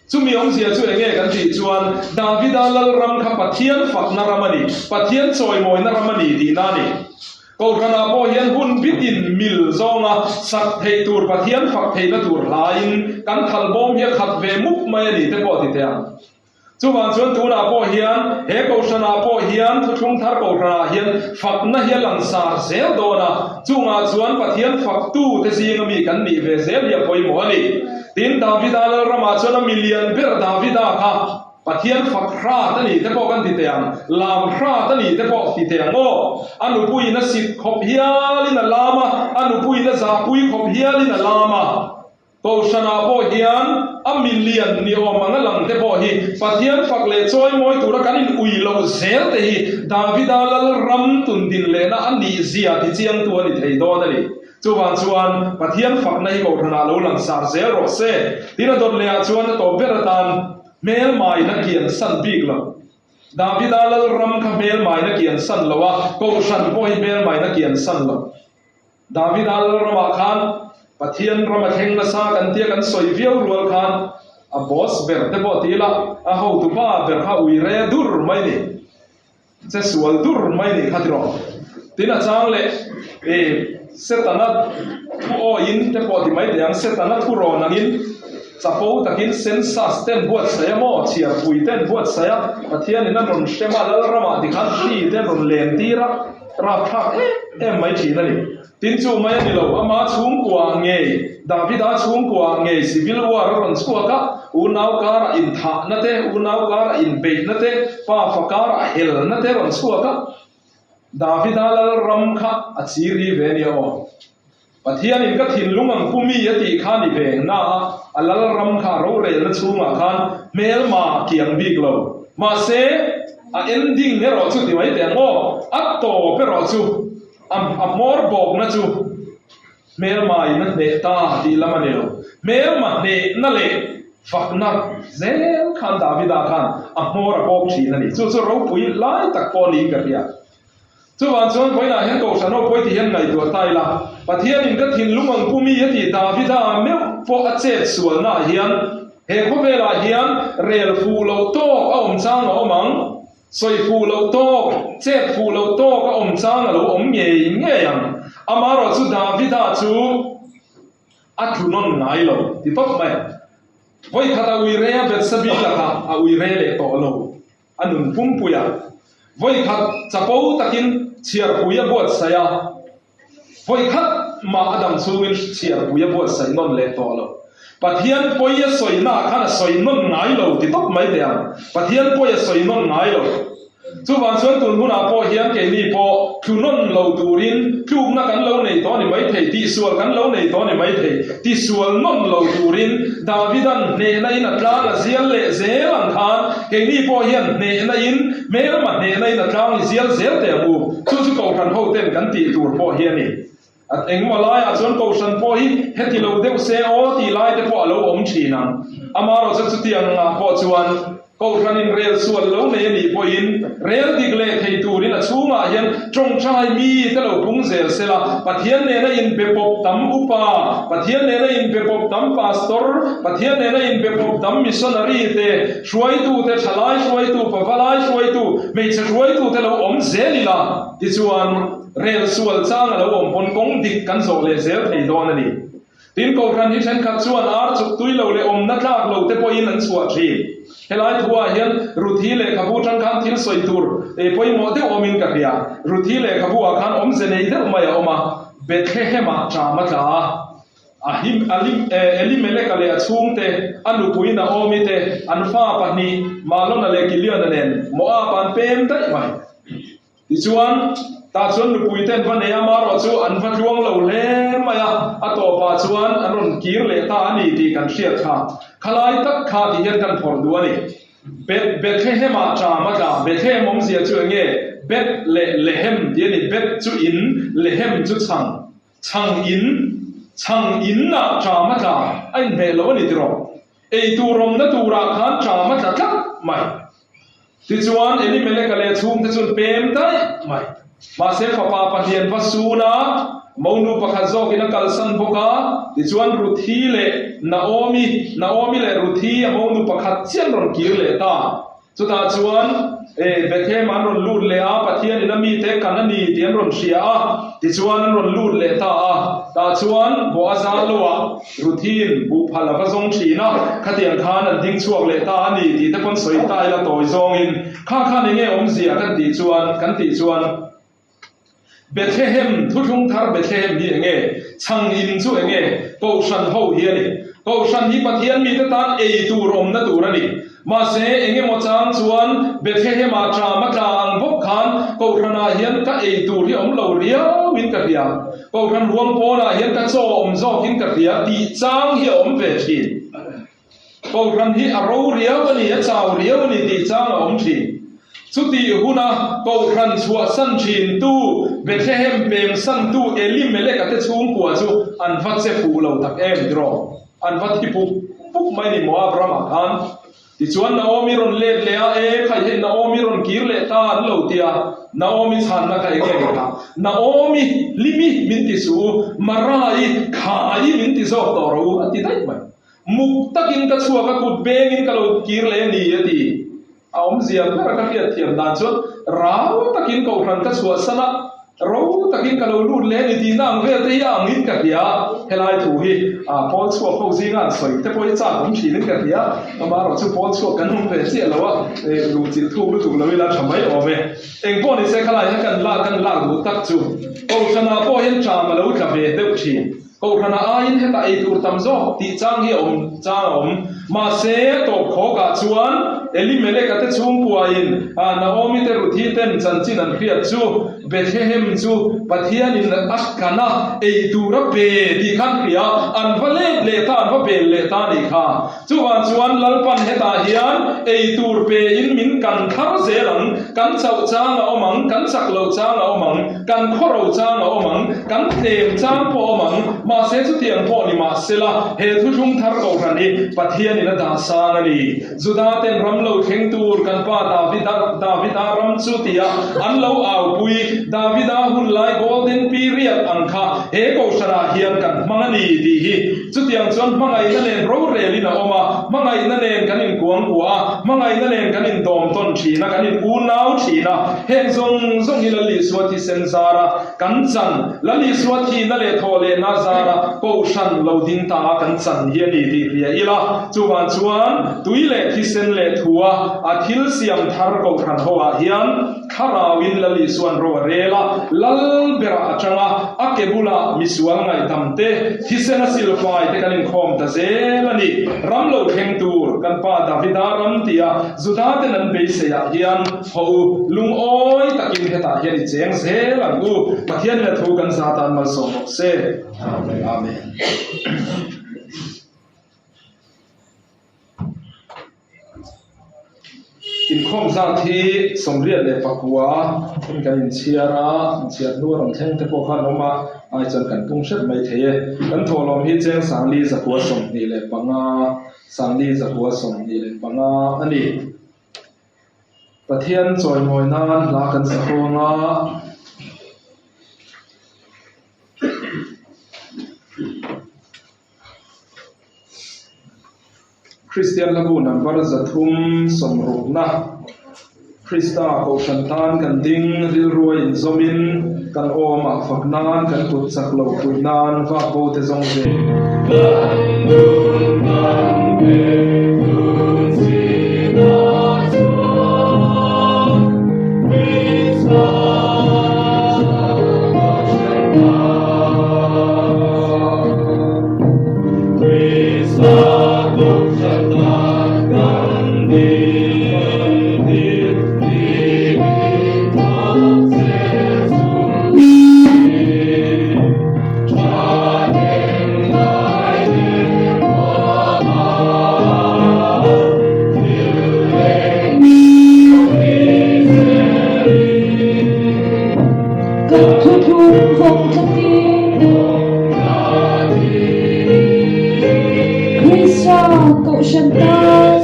Chumi awmzia chu enge kan tih chuan Davida Lalram kha Pathian fakna ram a ni, Pathian chawimawina ram a ni tihna a ni. Kohhranah pawh hian hun bitin mil zawnga sak theih tur Pathian fak theihna tur hlain kan thalbawm hi a khat ve mup mai a ni te pawh ti teh ang. Chuvang chuan tunah pawh hian he kohhranah pawh hian thuthlung thar kohhranah hian fakna hi a langsar zel dawn a, chungah chuan Pathian faktu te zinga mi kan nih ve zel hi a pawimawh a ni. Tin, Davida Lalramah chuan a milian ber Davida kha. Pathian fak hrat a ni te pawh kan ti teh ang, lam hrat a ni te pawh ti teh ang aw. A nupuiin a sit khawp hialin a lam a, a nupuiin a zahpui khawp hialin a lam a. Kohhranah pawh hian a milian ni awm ang a lang te pawh hi Pathian fak leh chawimawi tura kan in ui loh zel te hi Davida Lalram tundin lehna a nih zia ti chiangtu a ni thei dawn a ni. Chuvang chuan Pathian fakna hi Kohhranah lo langsar zel rawh se. Tin a dawt lehah chuan a tawp ber atan hmelmain a kian san bik lo. Davida Lalram kha hmelmain a kian san lo a, Kohhran pawh hi hmelmain a kian san lo. Davida Lalramah khan Pathian ram a thleng nasa kan tia kan sawi viau rual khan a boss ber te pawh ti ila a hotu pa ber kha ui re dur mai ni, che sual dur mai ni kha tiraw. Tin a chang leh e Setana thu awiin te pawh ti mai teh ang, Setana thu rawn angin chapo takin census ten buatsaih a maw, chhiarpui ten buatsaih a, Pathianin a rawn hrem a, Lalramah tikhan hri ten rawn len tir a, Rapthlak em em mai thin a ni. Tin chu mai a ni lo, ama chhungkua ngei, Davida chhungkua ngei civil war a rawn chhuak a, unau karah inthahna te, unau karah inbeihna te, pa fa karah helna te rawn chhuak a, Davida Lalram kha a chiri ve nia aw. Pathianin ka thinlung ang pu mi a tih kha ni ve na a, a Lalram kha a rorelna chhungah khan hmelma kiang bik lo. Mahse, a ending erawh chu ti mai teh ang aw, a tawp erawh chu, a a hmawr bawkna chu hmelma in a hneh ta tih lam a ni lo. Hmelma hnehna leh fakna zel khan Davida khan a hmawr a bawk thin a ni. Chu chu ropui lai tak pawh niin ka hria. Chuvang chuan vawiinah hian Kohhran ho pawi ti hian ngaihtuah ta ila, Pathianin ka thinlung ang pu mi a tih Davida meuh pawh a chet sualnaah hian he khawvelah hian rel fuh loh tawk a awm chang a awm ang, sawi fuh loh tawk, chet fuh loh tawk a awm chang a lo awm ngei ngei ang. Amaherawh chu Davida chu a tlu nawn ngai lo ti tawp mai. Vawikhat a ui re a Betsabi lakah a ui re leh tawh lo. A nun pumpui a, vawikhat chapo takin chhiarpui a buatsaih a, vawikhat mah a dam chhungin chhiarpui a buatsaih nawn leh tawh lo. Pathian pawi a sawina khan a sawi nawn ngai lo ti tawp mai teh ang. Pathian pawi a sawi nawn ngai lo. Chuvang chuan tun hunah pawh hian keini pawh thlu nawn lo turin tlukna kan lo nei tawh a ni maithei, tihsual kan lo nei tawh a ni maithei. Tisual nawn lo turin Davida'n hnehna in a tlang a zial leh zel ang khan keini pawh hian hnehna in hmelma hnehna in a tlang i zial zel teh ang u. Chu chu Kohhran hoten kan tih tur pawh hi a ni. A engmaw laiah chuan Kohhran pawh hi heti lo deuh se aw tih lai te pawh a lo awm thin ang. Amaherawhchu chutiang angah pawh chuan Kohhranin rel sual lo nei a nih pawhin rel dik leh thei turin a chhungah hian tawngtai mi te lo pung zel se la, Pathian nena inbe pawp tam upa, Pathian nena inbe pawp tam pastor, Pathian nena inbe pawp tam missionary te, hruaitu te, thalai hruaitu, pavalai hruaitu, hmeichhe hruaitu te lo awm zel ila, tichuan rel sual chang a lo awm pawn kawng dik kan zawh leh zel thei dawn a ni. Tin, Kohhran hi thenkhat chuan ar chuk tui lo leh awmna tlak lo te pawhin an chhuah thin. Helai thuah hian Ruthi lehkhabu tang khan thil sawi tur pawimawh deuh awmin ka hria. Ruthi lehkhabu-ah khan awmze nei deuh mai a awm a, Bethlehem-ah ṭam a tla a, a him, a lim, Elimeleka leh a chhungte, a nupui Naomi te, an fa pahnih Malona leh Kiliona nen Moab-ah an pem daih mai. Tichuan, tah chuan nupui te an va nei a, marawh chu an va tluang lo hle mai a, a tawpah chuan an rawn kir leh ta a ni tih kan hriat kha. Khalai tak kha ti hian kan phawrh duh a ni. Beth, Bethlehem-ah ṭam a tla. Bethlehem awmzia chu eng nge? Beth leh Lehem tih a ni. Beth chu in, Lehem chu chhang. Chhang in, chhang in-ah ṭam a tla. A inhmeh lo a ni tiraw? Eitur awmna turah khan ṭam a tla tlat mai. Tichuan, Elimeleka leh a chhungte chuan pem daih mai. Mahse, fapa pahnian va sun a, monu pakhat zawkin a kalsan bawk a. Tichuan, Ruthi leh Naomi, Naomi leh Ruthi a monu pakhat chian rawn kir leh ta. Chutah chuan, e, Bethlehem an rawn lut leh a, Pathianin a mite kan a ni tih an rawn hria a. Tichuan, an rawn lut leh ta a. Tah chuan, Boaza loah Ruthin buhphal a va zawng thin a, khatiang khan an ding chhuak leh ta a ni tih te pawn sawi ta ila tawi zawngin kha khan enge awmzia kan tih chuan kan tih chuan Bethlehem thuthlung thar Bethlehem hi enge chhang in chu enge Kohhran ho hi a ni. Kohhran hi Pathian mite tan ei tur awmna tur a ni. Mahse, eng emaw chang chuan Bethlehem-ah ṭam a tla ang bawk khan Kohhranah hian ka ei tur hi awm lo riauin ka hria, Kohhran huang pawnah hian ka chaw awm zawkin ka hria tih chang hi a awm ve ṭhin. Kohhran hi a ro riau a ni, a chau riau a ni tih chang a awm ṭhin. Chutih huna Kohhran chhuahsan ṭhintu Bethlehem pemsantu Elimelek-a te chhungkua chu an va che fuh lo tak em tiraw? An va thi puk puk mai ni Moab ramah khan. Tichuan Naomi rawn let leh a, E khai hei Naomi rawn kir leh ta an lo ti a, Naomi chhanna kha enge ni kha? Naomi, Limi min ti suh u, Marai, Khai min ti zawk tawh rawh u a ti daih mai. Muk takin ka chhuak a, kut bengin ka lo kir leh a ni a ti. A awmzia ber a ka hriatthiam dan chuan rau takin kohhran ka chhuahsan a, ro takin ka lo lut leh a ni tihna ang vel te hi a angin ka hria. Helai thu hi Pawl chhuak ho zinga an sawi te pawh hi chak awm thinin ka hria. Amaherawh chu Pawl chhuak kan awm ve chiah lo a, luhchilh thuk lutuk lo ila tha mai awm e. Eng pawh ni se khalai hian kan lak kan lak duh tak chu kohhranah pawh hian ṭam a lo tla ve deuh thin. Kohhranah aiin hetah ei tur tam zawk tih chang hi a awm chang a awm. Mahse, tawp khawkah chuan Elimelek-a te chhungkuain Naomi te Ruthi ten chanchin an hriat chu Bethlehem chu Pathianin a kan a, ei tur a pe tih kha an hria a, an va let leh ta, an va bel leh ta a nih kha. Chuvang chuan Lalpan hetah hian ei tur pein min kan thar zel ang, kan chauh chang a awm ang, kan chak loh chang a awm ang, kan khawro chang a awm ang, kan tlem chang pawh a awm ang, mahse chutiang pawh ni mahsela he thuthlung thar kohhran hi Pathianin a dah sang a ni. Juda ten ram lo thleng tur kan pa Davida Davida ram chu tia an lo aupui Davida hun lai golden period ang kha he kohhranah hian kan hmang a ni tih hi Chutiang chuan hmangaihna nen rorelin a awm a, hmangaihna nen kan inkuangkuah a, hmangaihna nen kan indawm tawn thin a, kan in unau thin a. Heng zawng zawng hi Lal Isua thisen zara kan chan, Lal Isua thihna leh thawh lehna zara Kohhran lo ding ta a kan chan hi a ni tih hria ila. Chuvang chuan tui leh thisen leh thua a thil siam thar Kohhran ho ah hian, Thlarauin Lal Isuan ro a rel a, Lal berah a chang a, a ke bulah misual ngaihdam te, thisen a silfai te kan inkhawm ta zel a ni. Ram lo thleng tur, kan pa Davida ram tia Juda ten an beiseiah hian haw u, lungawi takin hetah hian i cheng zel ang u. Pathianin a thu kan za tan malsawm rawh se. Amen. Inkhawm zat hi 84 in kan inchhiar a, inchhiar hnu a rawn thleng te pawh khan awm a, ai chuan kan pung hrep mai thei e. Kan thawhlawm hi cheng 4,125, 4,125 a ni. Pathian chawimawi nan hla kan sa huang a. Kristian hlabu number 360na Krista Kohhran tan kan ding rilru a inzawmin kan awm ah fak nan kan kut chak lo puih nan vak bo te zawng ve. Kan nun kan pek tun chinah chuan Krista Kohhran tan. Kan thuthlung vawng tlatin Krista Kohhran tan.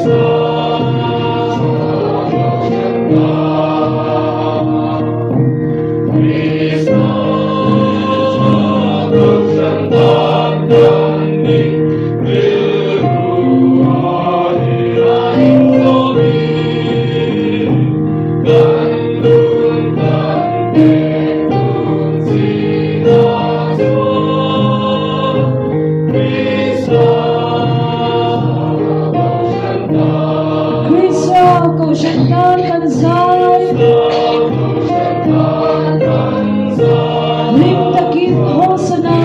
Krista Kohhran tan kan zai. Hlim takin Hosana.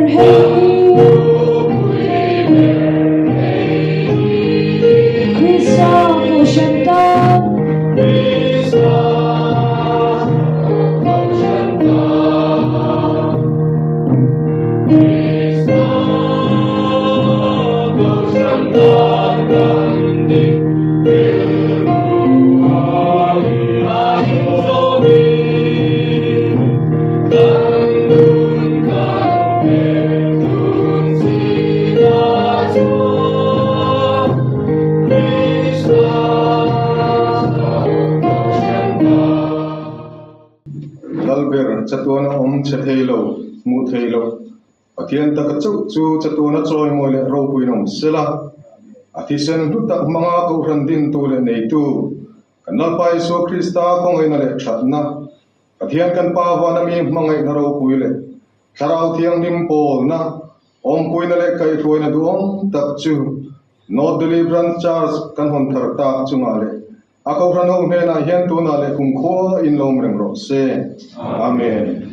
hei hi. Krista Kohhran tan. Lalber chatuana awm che thei lo, hmuh thei lo. Pathian taka chauh chu chatuana chawimawi leh ropuiin awm sela, a thisen hlu tak hmanga Kohhran dintu leh neitu kan Lalpa Isua Krista khawngaihna leh thatna, Pathian kan Pa vana mi hmangaihna ropui leh Thlarau Thianghlim pawlna, awmpuina leh kaihhruaina duhawm tak chu North Delhi Branch Church kan hawn thar tak chungah leh a Kohhran ho hnenah hian tunah leh kumkhua in lawm reng rawh se. Amen.